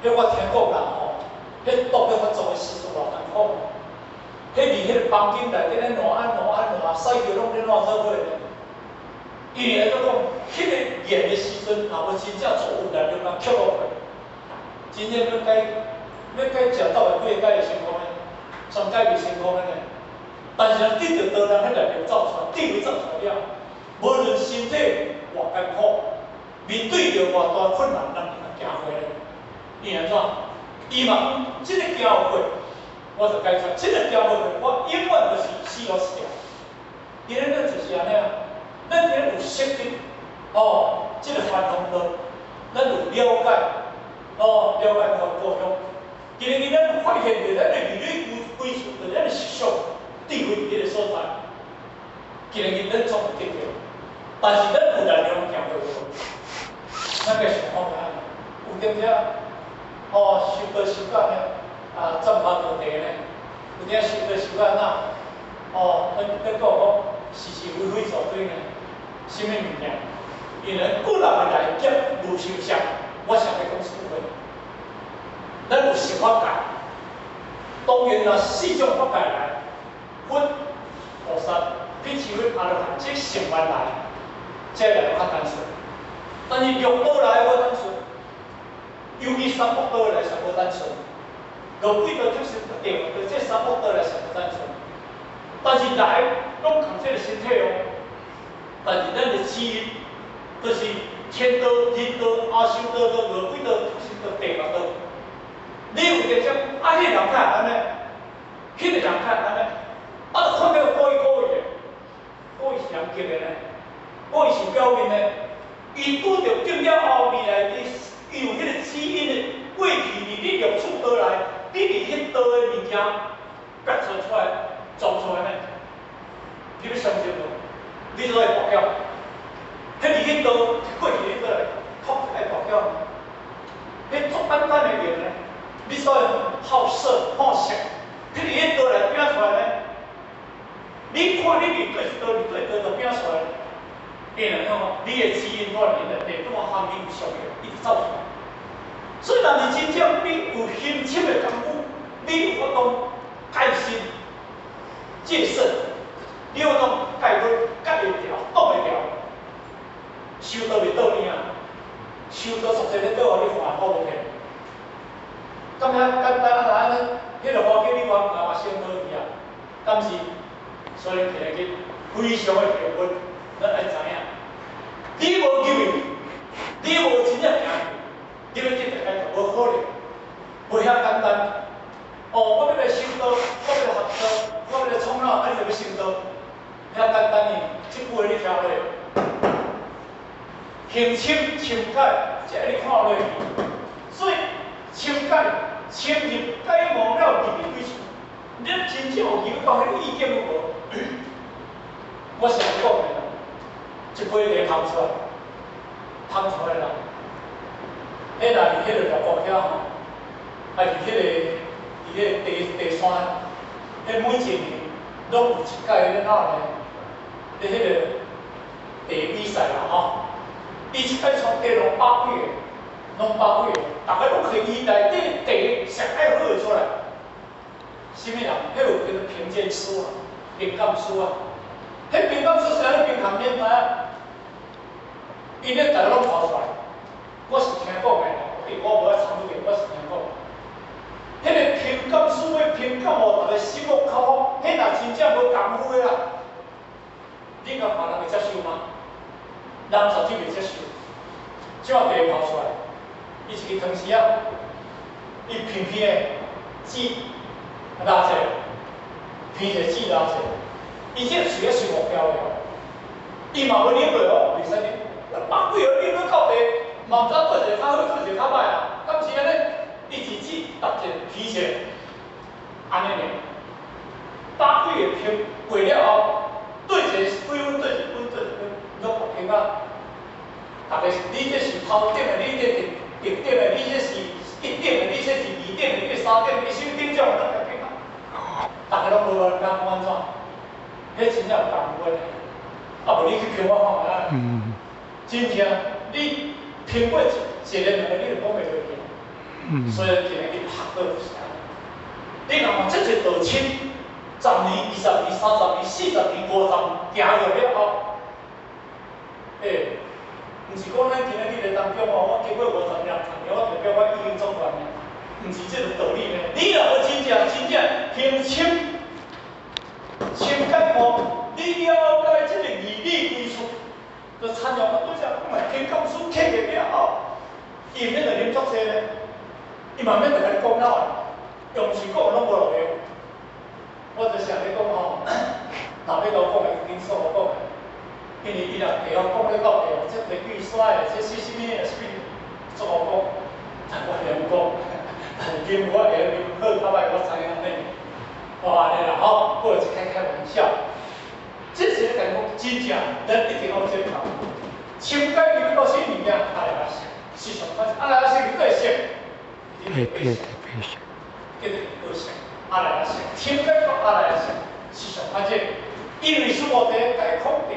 彼我聽講人吼，彼毒咧發作的時陣偌艱苦。彼佇彼个房間內底咧爛啊爛啊爛，屎尿攏咧爛做伙咧。因為來做講，彼个炎的時陣，若無真正做有力量人克落去，真正欲改。欲改食毒的幾个改會成功呢？三改袂成功的呢？但是人得著毒人，彼力量走出來，智慧走出來了，無論身體偌艱苦，面對著偌大困難，人會行過咧。伊按怎？伊嘛講，這個行有過，我就解決；這個行無過，我永遠就是死路一條。因為咱就是按呢啊，咱今日有識得哦，這個傳統道，咱有了解哦，了解我故鄉。今日咱發現著咱的兒女歸處，著咱的思想智慧佇彼個所在。今日咱總會得著，但是咱有力量行過無？咱個想法按呢？有當時哦，修道修到呢，啊，站頭落地呢，有當修道修到哪？哦，咱咱講講是是非非做對呢，啥物物件？因為個人的來劫無相像，我想欲講實話。咱有十法界，當然啦，四種法界來，佛、菩薩、比丘、阿羅漢，這成萬來，這來較單純。但是六道來無單純，尤其三惡道來上無單純。餓鬼道就是地獄道，這三惡道來上無單純。但是來攏仝這个身體哦，但是咱的基因，就是天道、人道、阿修羅道、餓鬼道、畜生道、地獄道。你有當時啊，彼個人較會按呢，彼個人較會按呢，啊，就看著故意故意的，故意是人激的呢，故意是表面的。伊拄著境了後，未來伊伊有彼個基因的過去佇你六處倒來，你佇彼道的物件逼出出來，裝出來呢？你欲相信無？你做愛跋筊，彼佇彼道過去彼倒來，確愛跋筊。彼足簡單的用呢？你所謂好色好色，彼佇彼道來拼出來呢？你看你佇對倒，佇對倒就拼出來。因為吼，你的基因在內底，拄好含你有相應，伊就走出來。所以，若是真正你有行深的功夫，你有法度改心、戒慎，你有法度改落改會牢、擋會牢，修道袂倒你啊，修道實際咧倒予你煩惱無去。敢遐簡單啊？安尼，彼个花果你我嘛先倒去啊？敢是？所以起來去非常的幸運，咱愛知影，你無入去，你無真正行去，你欲得著解脫無可能，無遐簡單。哦，我欲來修道，我欲來學道，我欲來創哪，啊，你就欲修道，遐簡單呢？這句話你聽落，行深深解，這你看落去，所以深解深入解悟了入去幾處，你真正有入到彼個意境有無？我想講的啦，一杯茶捧出來，捧出來啦。彼若佇彼个六國遐吼，還是彼个佇彼个地地山，彼每一年攏有一屆咧哪呢？咧彼个茶比賽啦吼，伊一擺從茶攏百幾个，攏百幾個。逐个攏摕伊內底茶上愛好的出來。啥物人？彼有叫做評鑑師啊，評鑑師啊。彼評鑑師是按呢評鑑，恁知影？𪜶咧逐个攏拋出來。我是聽講的，我無愛參與的，我是聽講。彼個評鑑師欲評鑑予逐个心服口服，彼若真正無功夫的啦，你共別人會接受嗎？人絕對袂接受。這擺茶拋出來，伊一个湯匙仔，伊偏偏的紙拉者，偏一個紙拉者，伊這個喙咧是木條的，伊嘛無啉落哦，袂使啉。百幾個啉了到茶，嘛毋知佗一個較好，佗一個較歹啊。敢是按呢？伊一指搭一個偏一個，按呢爾。百幾個評過了後，對一個幾分，對一分，對一分，攏評啊。逐个你這是頭等的，你這是特等的，你這是一等的，你這是二等的，你這三等的，你啥物等獎攏共評啊。逐个攏無人敢講按怎，彼真正有功夫的。啊，無你去評我看覓啊？真正你評過一一個兩個，你就講袂落去。所以今日去學到就是按呢。你若看這一道親，10年、20年、30年、40年、50年行過了後，欸，毋是講咱今仔日咧當中哦，我經過50年、60年，我代表我已經做完了，毋是這個道理呢。你若無真正真正行深深解悟，你了解這個義理歸處，就參像我拄才講的，評鑑書刻過了後，伊毋免來啉足濟咧，伊嘛免來共你講老的，用嘴講攏無路用。我就想咧講吼，若欲共我講的，緊煞我講的，因為伊若地方講咧到地方，這地基衰的，這是啥物的，啥物，足好講，但我會曉講，但是啉我會曉啉好較歹，我知影按呢。哦，按呢啦吼，我是開開玩笑。這是咧講真正，咱一定要這個。深解入到啥物件，阿賴耶識，是上阿賴耶識對色，特別特別色，叫做過色。阿賴耶識，深解到阿賴耶識是上反正，因為須菩提解空諦，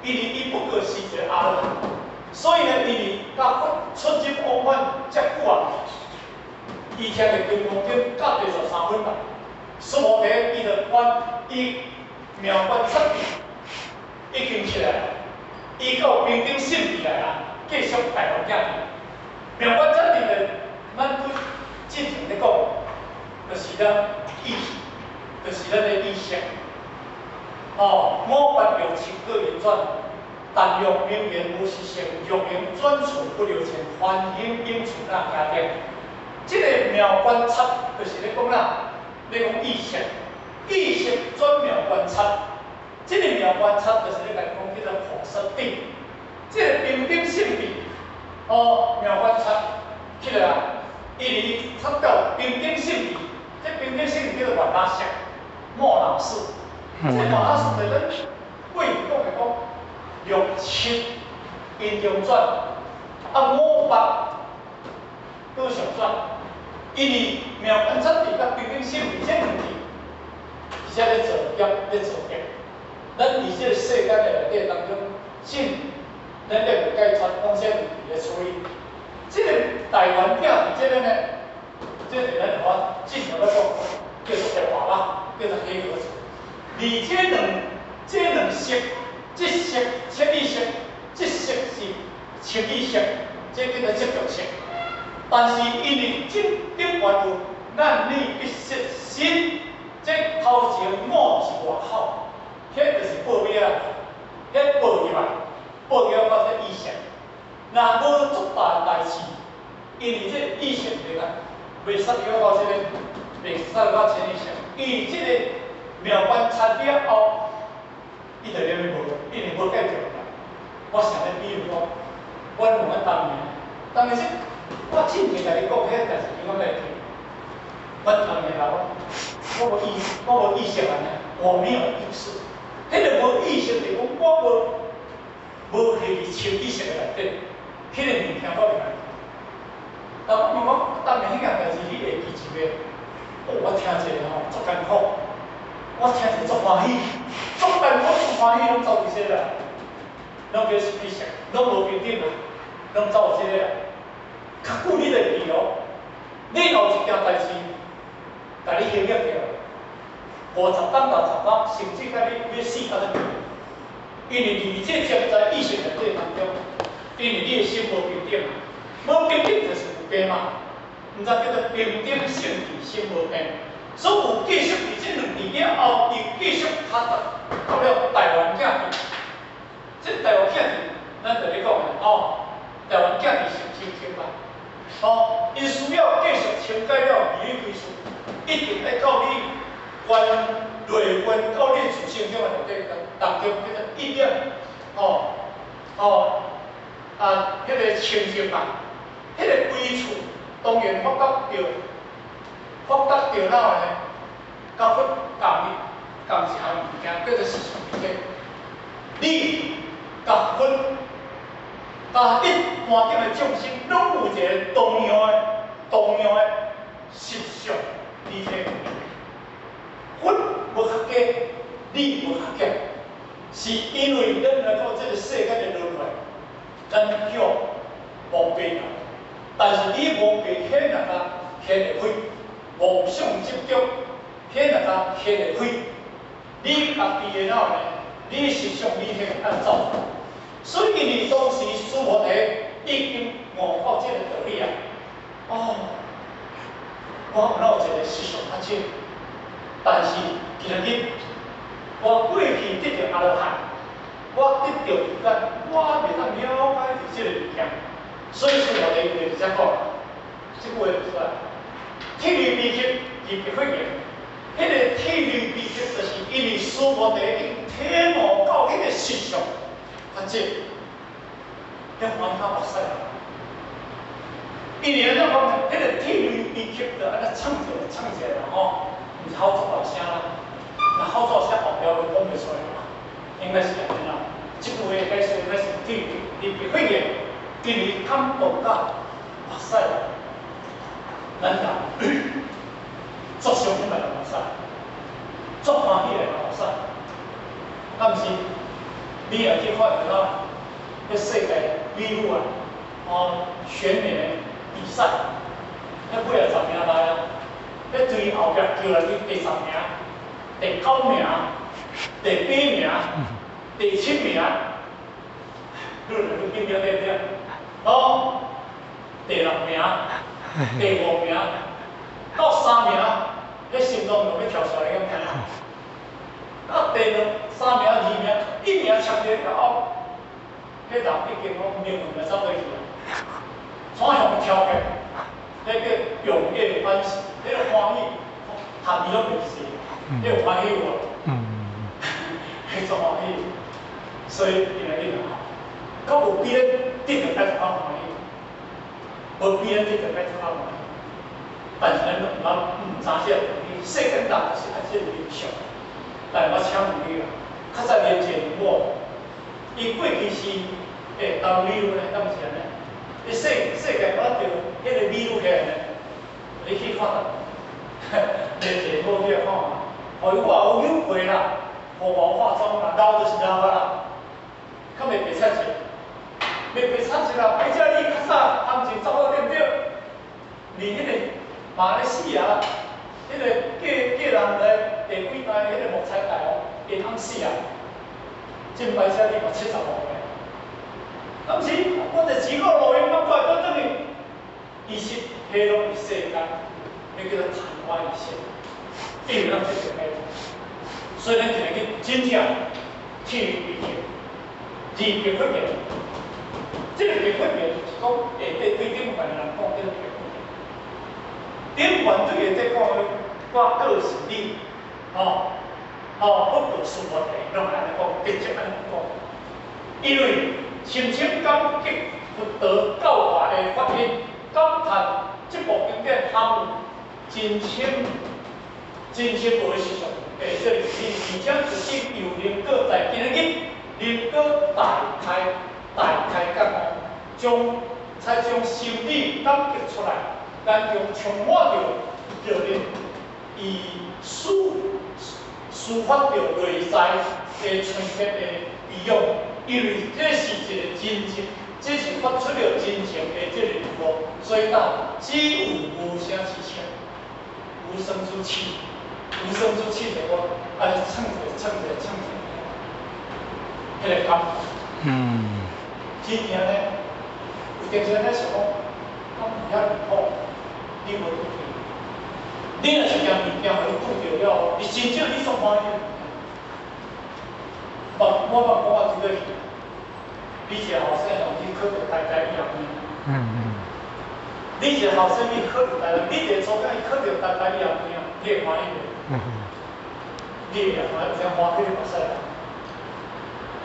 因為伊不過是一個阿羅漢，所以呢，因為佮佛出入往返遮久啊，伊聽著金剛經甲第十三分啦。須菩提伊就觀伊妙觀察智已經起來，伊到平等性智來啊，繼續大王囝。妙觀察智的，咱對進前咧講，就是咱意識，就是咱的意識。哦，五八六七個運轉，但欲明言無實性，欲明轉處不留前，凡行應處那行定。這個妙觀察就是咧講啦，咧講意識，意識轉妙觀察，這個妙觀察就是咧講叫做菩薩頂。這個平等性智，哦，妙觀察起來啊，因為伊察到平等性智，這平等性智叫做末那識，末那識。這末那識就咱過去講的講，六七因中轉，啊五八倒相轉，因為妙觀察智佮平等性智這兩字，而且咧造業，咧造業。咱佇這個世間的內底當中，進咱咧未解脫，講這問題咧處理。這個台灣囝佇這個呢，這個咱話進前咧講，叫做黑娃娃，叫做黑盒子。而這兩色，這色切意識，這色是清意識，這叫做執著色。但是因為這頂懸有眼耳鼻舌身，這頭前五是外口，彼就是報尾啊，彼報入來，報入來到這意識。若無足大代誌，因為這意識袂來，袂使入到這個，袂使入到潛意識，因為這個妙觀察了後，伊就連無，因為無解決啦。我想咧，比如講，我問阮當年，當年是，我之前共你講，彼個代誌，我來聽。阮當年老，我無意識按呢，我沒有意識。彼個無意識就是講，我無去佇潛意識的內底，彼個物件我袂記。但我問講，當年彼件代誌你會記住袂？哦，我聽一个吼，足艱苦。我聽一个足歡喜，足艱苦足歡喜，攏走佇這啦，攏叫意識，攏無平等啦，攏走這個啦。較久你會記哦。你有一件代誌，共你影響著，50冬60冬，甚至到你欲死猶閣記。因為佇這潛在意識內底當中，因為你的心無平等，無平等就是有病嘛。毋知叫做平等性質心無病，所以有繼續佇這兩年了後，伊繼續較到了台灣鏡去。這台灣鏡去，咱就咧講的吼，台灣鏡去是清清嘛。吼，𪜶需要繼續清解了義理歸處，一定愛到你關內觀到你自性中的內底當中，叫做一點，吼吼啊，彼個清淨嘛，彼個歸處當然發覺著，發覺著了呢，佮佛仝仝一項物件，叫做實相一體。你佮佛佮一般頂的眾生，攏有一個同樣的實相理體。佛無較低，你無較減，是因為咱來到這個世間的輪迴，咱叫妄白人，但是你妄白顯來甲顯會開，妄想執著顯來甲顯會開，你家己的腦呢？你實相理體按走，所以因為當時須菩提已經悟到這個道理啊！哦，我有一個實相法者，但是今日我過去得著阿羅漢，我得著時間，我袂當了解這個物件，所以須菩提就直接講，這句話就出來，涕淚悲泣而白佛言，彼個涕淚悲泣就是因為須菩提已經體悟到彼個實相法者，遐歡喜到目屎。因為按怎講呢？彼個涕淚悲泣就按呢唱一下唱一下啦吼，毋是吼作大聲啦，若吼作聲後壁就講袂出來啦，應該是按呢啦。這句話解釋應該是涕淚白佛言，因為感動到目屎啦，咱人足傷心嘛流目屎，足歡喜會流目屎，敢毋是？你也去看著到，彼世界美女啊，哦，選美的比賽，彼尾仔十名來啊，彼對後壁叫來去第10名、第9名、第8名、第7名，愈來愈緊張對不對？哦，第6名、第5名，到3名，彼心臟就欲跳出來咁樣。啊，第兩、三名、2名、1名簽著了後，彼人已經講靈魂就走倒去啊，怎向伊跳起？彼叫踊躍歡喜，彼個歡喜，含伊攏袂死，你有歡喜無？嗯。彼種歡喜，所以今仔日啊，閣有比咱得著較較歡喜，無比咱得著較較歡喜。但是咱攏毋捌毋知這個道理，世間人就是愛這個理想。但我請問你啊，較早連一個某，伊過去是當美女呢，敢毋是按呢？你世界看著彼個美女起來呢，你去看下，連一個某去看嘛，予伊偌有幽會啦，予偌化妝啦，老就是老啊啦，較袂白菜一，袂白菜一啦，白只你較早行情走啊對毋對？連彼個馬來西亞，彼個嫁人來第幾代彼個木材大王，因翁死啊，真歹勢你嘛75歲。敢毋是？我佇錢庫路用，我過來閣轉去，伊是彼攏是世間，彼叫做曇花一現，因為咱得著解脫，所以咱今日真正涕淚悲泣，而白佛言，這個白佛言就是講下底對頂懸的人講，叫做白佛言。頂懸對下底講的，我告訴你，吼，吼，佛告須菩提，攏按呢講，直接按呢講，因為深深感激佛陀教化的法音，感嘆這部經典含有真深、真深奧的思想，這個而且自己又能夠在今日能夠大開覺悟，才將心理感激出來，眼中充滿著熱烈，伊抒發著內在的純潔的悲仰，因為這是一個真正這是發出了真正的這個如，所以講只有無聲之聲，無聲之氣，無聲之氣就講，啊，唱者唱者唱者，彼個感覺。真正呢，有陣時咧想講，敢有遐爾好，你無拄著。你若是件物件予你拄著了，你真正你煞歡喜。我我捌講啊，這個你一個後生人去考著台大醫學院。你一個後生去考著台大，你佇祖國去考著台大醫學院，你會歡喜袂？你會歡喜，有啥歡喜你嘛使啦。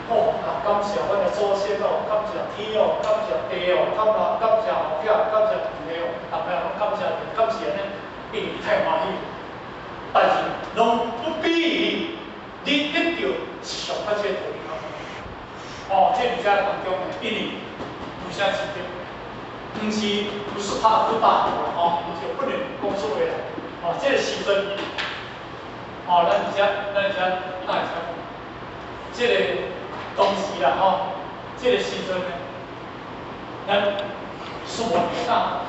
哦，啊，感謝阮的祖先哦，感謝天哦，感謝地哦，感謝感謝後壁，感謝父母哦，逐個攏感謝著，感謝呢，因為太歡喜。但是攏不比你得著一上較這個道理較好。哦，這佇遮當中呢，因為有啥區別？毋是不是怕不大吼，就不能講出話來。哦，這個時陣，哦，咱佇遮，咱佇遮，咱佇遮，這個當時啦吼，這個時陣呢，咱說話會當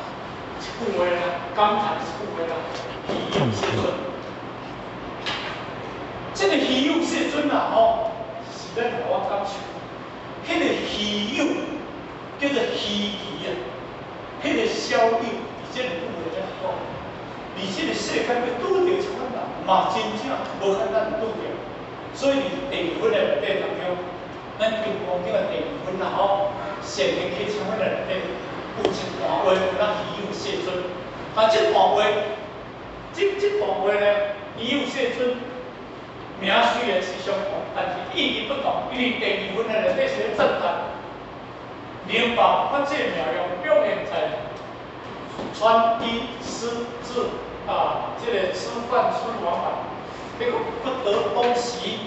一句話啦，感嘆一句話啦，稀有世尊。這個稀有世尊啊吼，是咱予我感受，彼個稀有叫做稀奇啊，彼個小有佇這個句話咧講，佇這個世間欲拄著這款人，嘛真正無簡單拄著。所以佇第二分的內底當中，咱金剛經的第二分啦吼，善行起參分的內底有一段話，有咱稀有世尊。啊，這段話，這段話呢，稀有世尊名雖然是相同，但是意義不同。因為第二分的內底是咧讚歎，明白法界妙用表現在穿衣吃住啊，這個吃飯出往返，這個不得東西。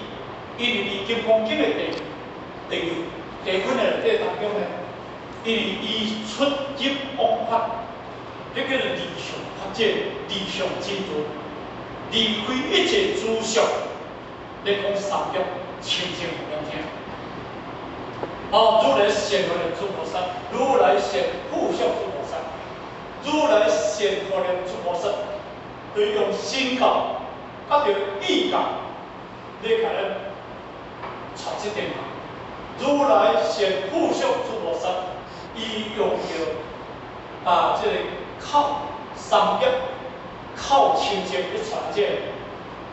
因為佇金剛經的第二分的內底當中呢，因為伊出入往返，彼叫做離相法界，離相真如，離開一切諸相，咧講三業清淨予咱聽。哦，如來現華蓮諸菩薩，如來現付囑諸菩薩，如來現華蓮諸菩薩，對用身教，佮著意教，咧共咱傳這點嘛。如來現付囑諸菩薩，伊用著啊，這個口三業口清淨去傳這個，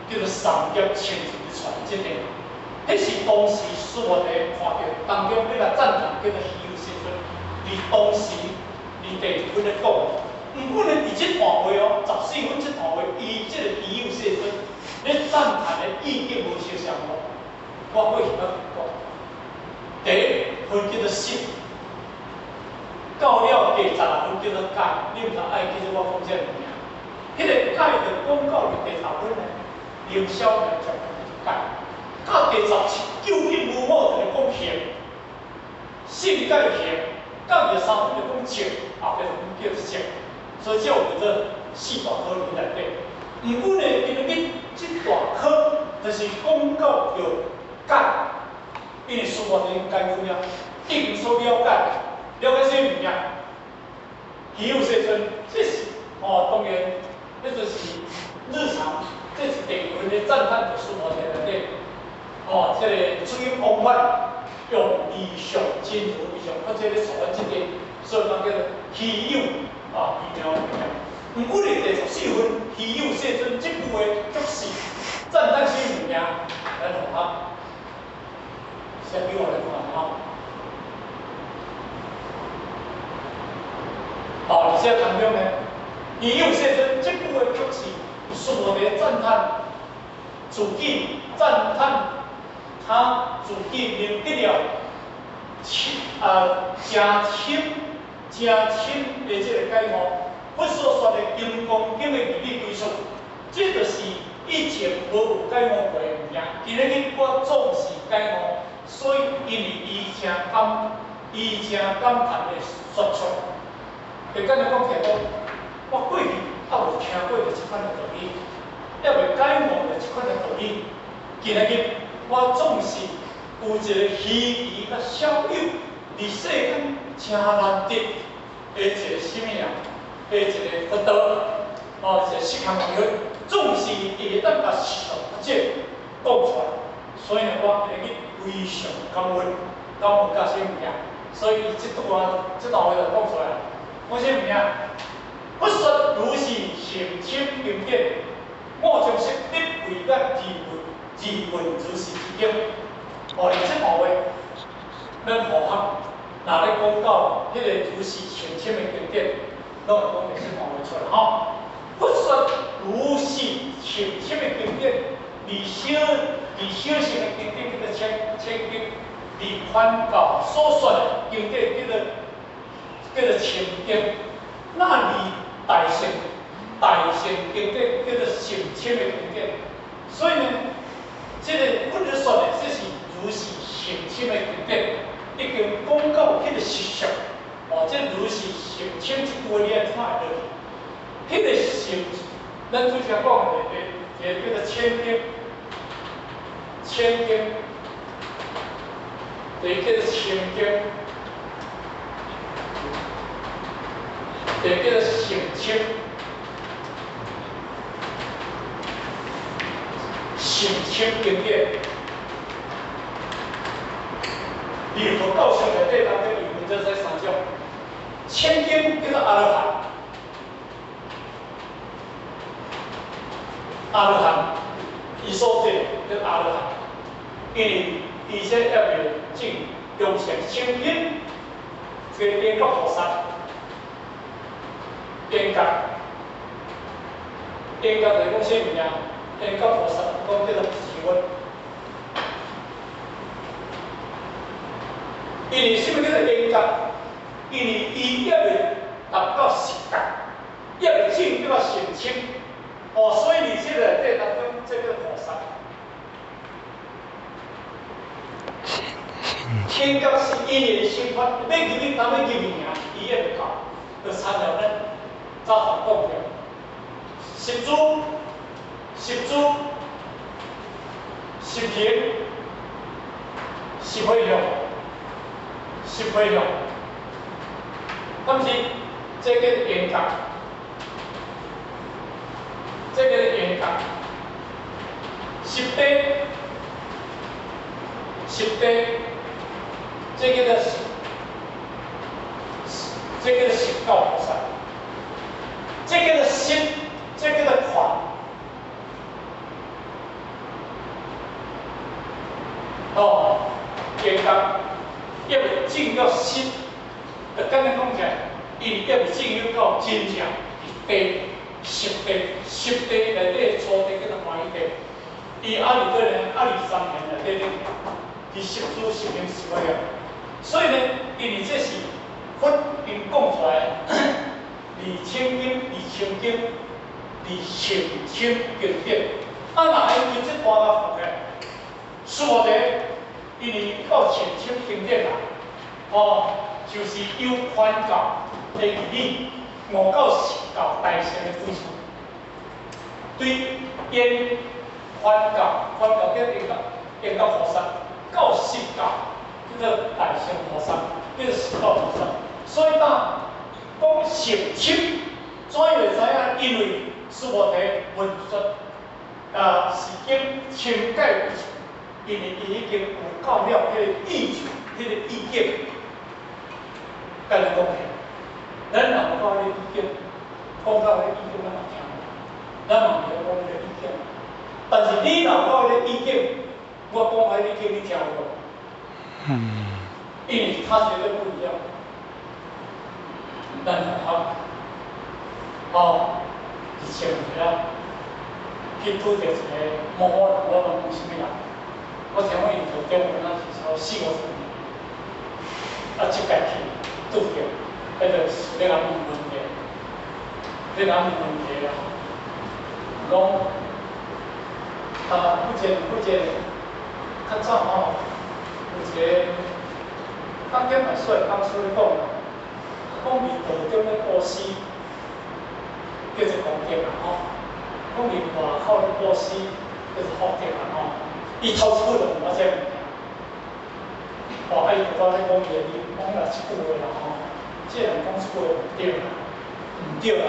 叫做三業清淨去傳這點。彼是當時須菩提看著當中，欲共讚歎叫做稀有世尊。佇當時佇第二分咧講，毋過呢，佇這段話哦，14分這段話，伊這個稀有世尊咧讚歎的意境無相像哦。我過去捌講，第一分叫做色，到了第16分叫做界，你毋知愛記住我講這個物件。彼個界就講到佇第十分呢，用小明講界。到第17，究竟無我就咧講行，性界行，到23分就講靜，後壁就講叫做靜，所以這有叫做四大科佇內底。毋過呢，今日這大科就是講到著解，因為須菩提已經解開啊，已經所了解，了解啥物件？稀有世尊，這是哦，當然，這就是日常，這是第二分的讚歎佇須菩提內底。哦，這個出入往返用離相真如離相，或者咧說咱這個，所以講叫做稀有啊，微妙物件。毋過咧，第14分稀有世尊這句話就是讚歎啥物件？來同學，先俾我來看吼。哦，佇這當中呢，稀有世尊這句話就是須菩提讚歎自己讚歎。他自己明得了深啊，誠深誠深的這個解悟，佛所說的金剛經的義理歸宿，這就是以前無有解悟過的物件。今日我總是解悟，所以因為伊誠感，伊誠感嘆的說出，會簡單講起來講，我過去猶無聽過這款的道理，猶未解悟著這款的道理，今日我總是有一個稀奇佮少有，佇世間這誠難得的一個啥物啊？的一個佛道，哦，一個釋迦牟尼佛，總是伊會當共實相法者講出來，所以呢，我今日非常感恩，感恩甲啥物件？所以伊這段話就講出來，講啥物件？佛說如是甚深經典，我將說得為眼而聞如是之經。哦，這段話，咱佛學若咧講到彼個如是甚深的經典，攏會講這段話出來吼。佛說如是甚深的經典，離小乘的經典叫做淺淺經，離寬教所說的經典叫做深經，那離大乘經典叫做甚深的經典。所以呢，這個佛咧說的，這是如是甚深的經典，已經講到彼個實相。哦，這如是甚深這句話你愛看會落去。彼個深，咱拄才講的一個叫做淺經，淺經，第一叫做深經，第二叫做甚深，甚深經典。離佛教上內底當中有分這三種，淺經叫做阿羅漢，阿羅漢，伊所得叫阿羅漢，因為伊這猶未證中乘清淨，這個緣覺菩薩，緣覺，緣覺就是講啥物件？緣覺菩薩講叫做時運。因為啥物叫做緣覺？因為伊猶未達到實覺，猶未證到甚深，哦，所以佇這個內底當中，這叫菩薩。緣覺是因緣生法，欲入去，當欲入去爾，伊猶未到，就參像咱早頭講的，十住、十住、十行、十回向。十回向，敢是這叫做緣覺，這叫做緣覺。十地，十地，這叫做這叫做實教菩薩，這叫做實，這叫做權。哦，緣覺。猶未證到實，就簡單講起來，伊猶未證入到真正地十地，十地內底初地叫做歡喜地，伊阿裡底呢，阿裡三賢內底咧，佇十住十行十回向，所以呢，因為這是佛因講出來，離淺經、離深經、離甚深經典，啊，若因為這段仔佛的，須菩提。因為到淺深經典啦，哦，就是有寬教的義理，悟到實教大乘的對處，對因寬教，寬教叫緣覺，緣覺菩薩，到實教叫做大乘菩薩，叫做實教菩薩。所以當講甚深，怎樣會知影？因為須菩提文說，是經深解。因為伊已經有到了彼個意境，彼個意境，簡單講起，咱若無到彼個意境，講到彼個意境，咱嘛聽無，咱嘛毋會講彼個意境。但是你若有到彼個意境，我講彼個意境，你聽有無？因為它絕對不一樣。咱學哦，以前有啊，去拄著一個某某人，我問講啥物人？我聽講伊台中敢若是超四五十年，啊，這屆去拄著，彼個是咧共問問題，咧共問問題啊，講啊，有一個較早吼，有一個講點來說，講師咧講，講佇道中咧布施，叫做功德啦吼，講佇外口咧布施叫做福德啦吼。伊頭一句就問我這個物件，哦，啊伊就拄咧講伊的，伊講啦這句話啦吼，這個人講這句話毋對啦，毋對啦，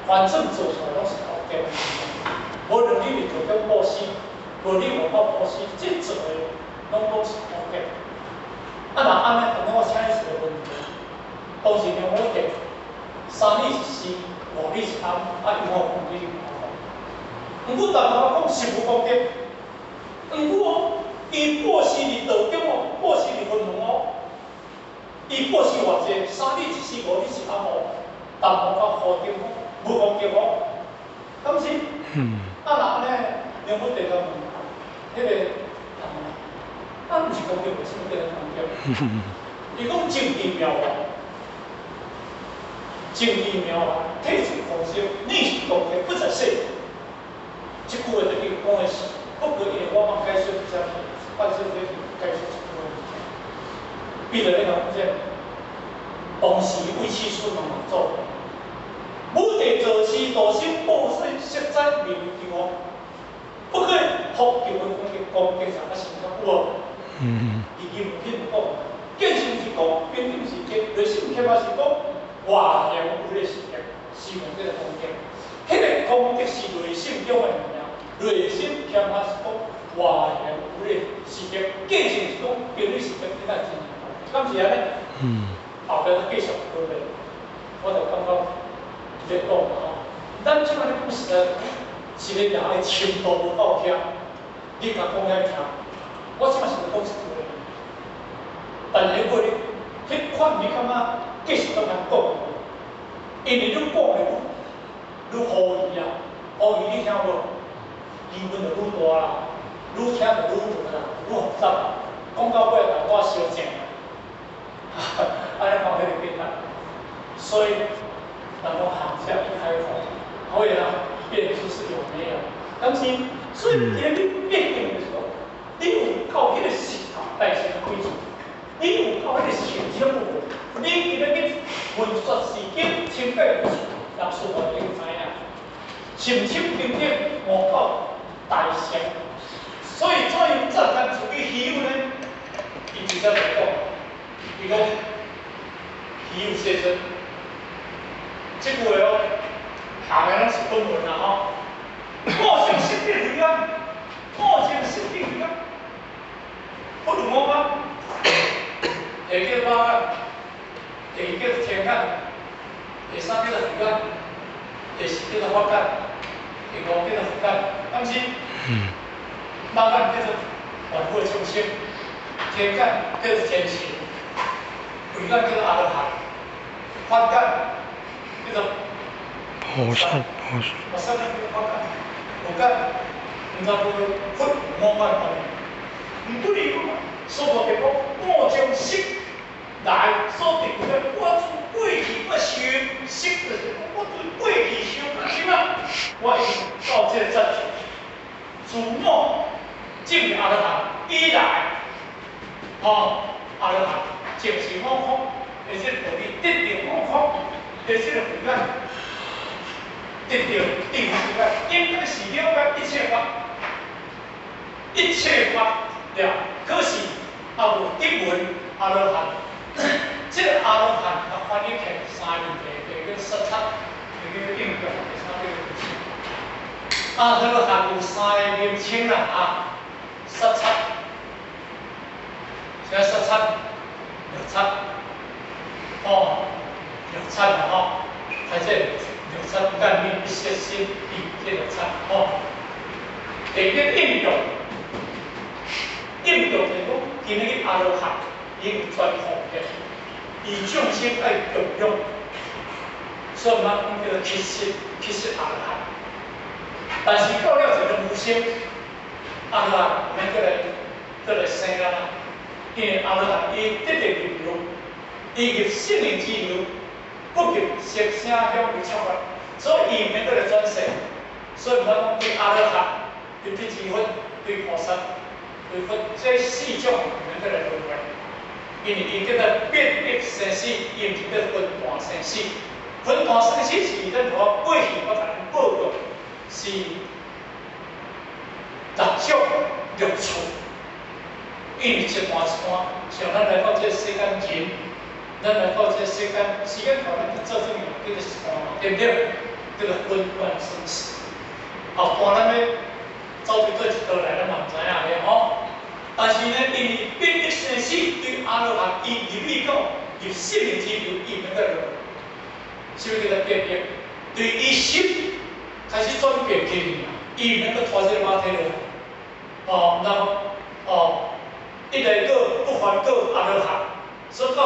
反正做出來攏是功德。無論你佇道中布施，無你外口布施，這做的攏是功德。啊，若按呢，按呢我請你一個問題，當時梁武帝三日一施，五日一庵，啊，伊有功德無？毋過淡薄仔講是無功德，毋過哦，伊布施佇道中哦，布施佇佛門哦，伊布施偌濟，三日一施，五日一庵哦，淡薄仔好點無功德哦，敢是？嗯。啊，若按呢，梁武帝就問，彼個人啊，毋是功德，為什麼叫做功德？伊講證智妙哦，證智妙啊，體是空性，你是功德，不在世。這句話就叫講的是，不過因為我茫解說啥物，反正這是解說這句話物件。比如咧講這，當時為起出問六祖，武帝造施道心布施色災名為求哦，不過福德的功德功德上較深較有無？嗯。伊經文品講，見性是功，平等是德，內心欠仔是講，外現有的是德，是名叫做功德。彼個功德是內心中的物件，內心欠仔是講，外現有的是德，見性是功，平等是德，這才真正功德。敢是按呢？嗯。後壁閣繼續落來，我就感覺咧講嘛吼，咱這擺咧講實在，一個人的深度無夠聽，你共講遐聽，我這擺是咧講一句話，但是彼個你，彼款你感覺繼續閣通講，因為你講的愈愈好意啊，好意你聽無？疑問就愈大啦，愈聽就愈難啦，愈複雜啦，講到尾大家相爭，按呢講彼個簡單，所以人講行者一開口，可以啦，變出是有沒有？但是，所以今日你變成就是講，你有夠彼個實頭大乘規矩，你有夠彼個深淺無？你今日去文說是經清解老師我已經知影，深淺平等無夠大乘，所以怎樣讚歎自己稀有呢？伊直接就講，伊講稀有世尊，這句話哦，行的攏是本文啦吼。五常識得慧眼，五常識得慧眼，佛有五眼，第一叫肉眼，第二叫做天眼，第三叫做慧眼，第四叫做法眼，第五叫做佛眼，敢是？嗯。肉眼叫做萬法眾生，天眼叫做天神，慧眼叫做阿羅漢，法眼叫做菩薩，菩薩。菩薩叫做法眼，佛眼，毋知無佛五眼方面，毋過伊講，所以就講五種識來所得的，我從過去我想識就是講我對過去想到什麼，我已經到這個層次，自我證阿羅漢以來，吼，阿羅漢證是我空，而且道理得到我空，而且個慧眼得到定慧眼，應該是了解一切法，一切法了，可是也無得聞阿羅漢，這個阿羅漢他翻譯起來三個問題，第一個說察，第二個應用，第三個就是阿羅漢有三個名稱啦啊，說察，啥說察？藥察，哦，藥察啦吼，還這藥察眼明一切心意這藥察吼。第二個應用，應用就是講，今日阿羅漢已經專方便，伊眾生愛共用，所以咱講叫做乞食，乞食阿羅漢。但是到了一個無生，阿羅漢毋免閣來生啊啦，因為阿羅漢伊得到入流，伊入聖人之流，不入色聲香味觸法，所以伊毋免閣來轉世。所以毋通講對阿羅漢、對辟支佛、對菩薩、對佛，這四種毋免閣來輪迴，因為伊叫做變異生死，伊毋是叫分段生死。分段生死是咱我過去我共恁報告，是六種六處，因為一段一段，像咱來到這個世間人，咱來到這個世間，時間到咱就做啥物叫做一段嘛，對毋對？叫做紛亂生死。後半咱欲走佇佗一道來，咱嘛毋知影咧吼。但是呢，因為變異生死對阿羅漢伊入去講入生命之流，伊毋免閣落，啥物叫做變異？對伊心開始轉變去爾，伊毋免閣拖這個馬蹄落來。哦，然後哦，一來果不還果阿羅漢，所以到。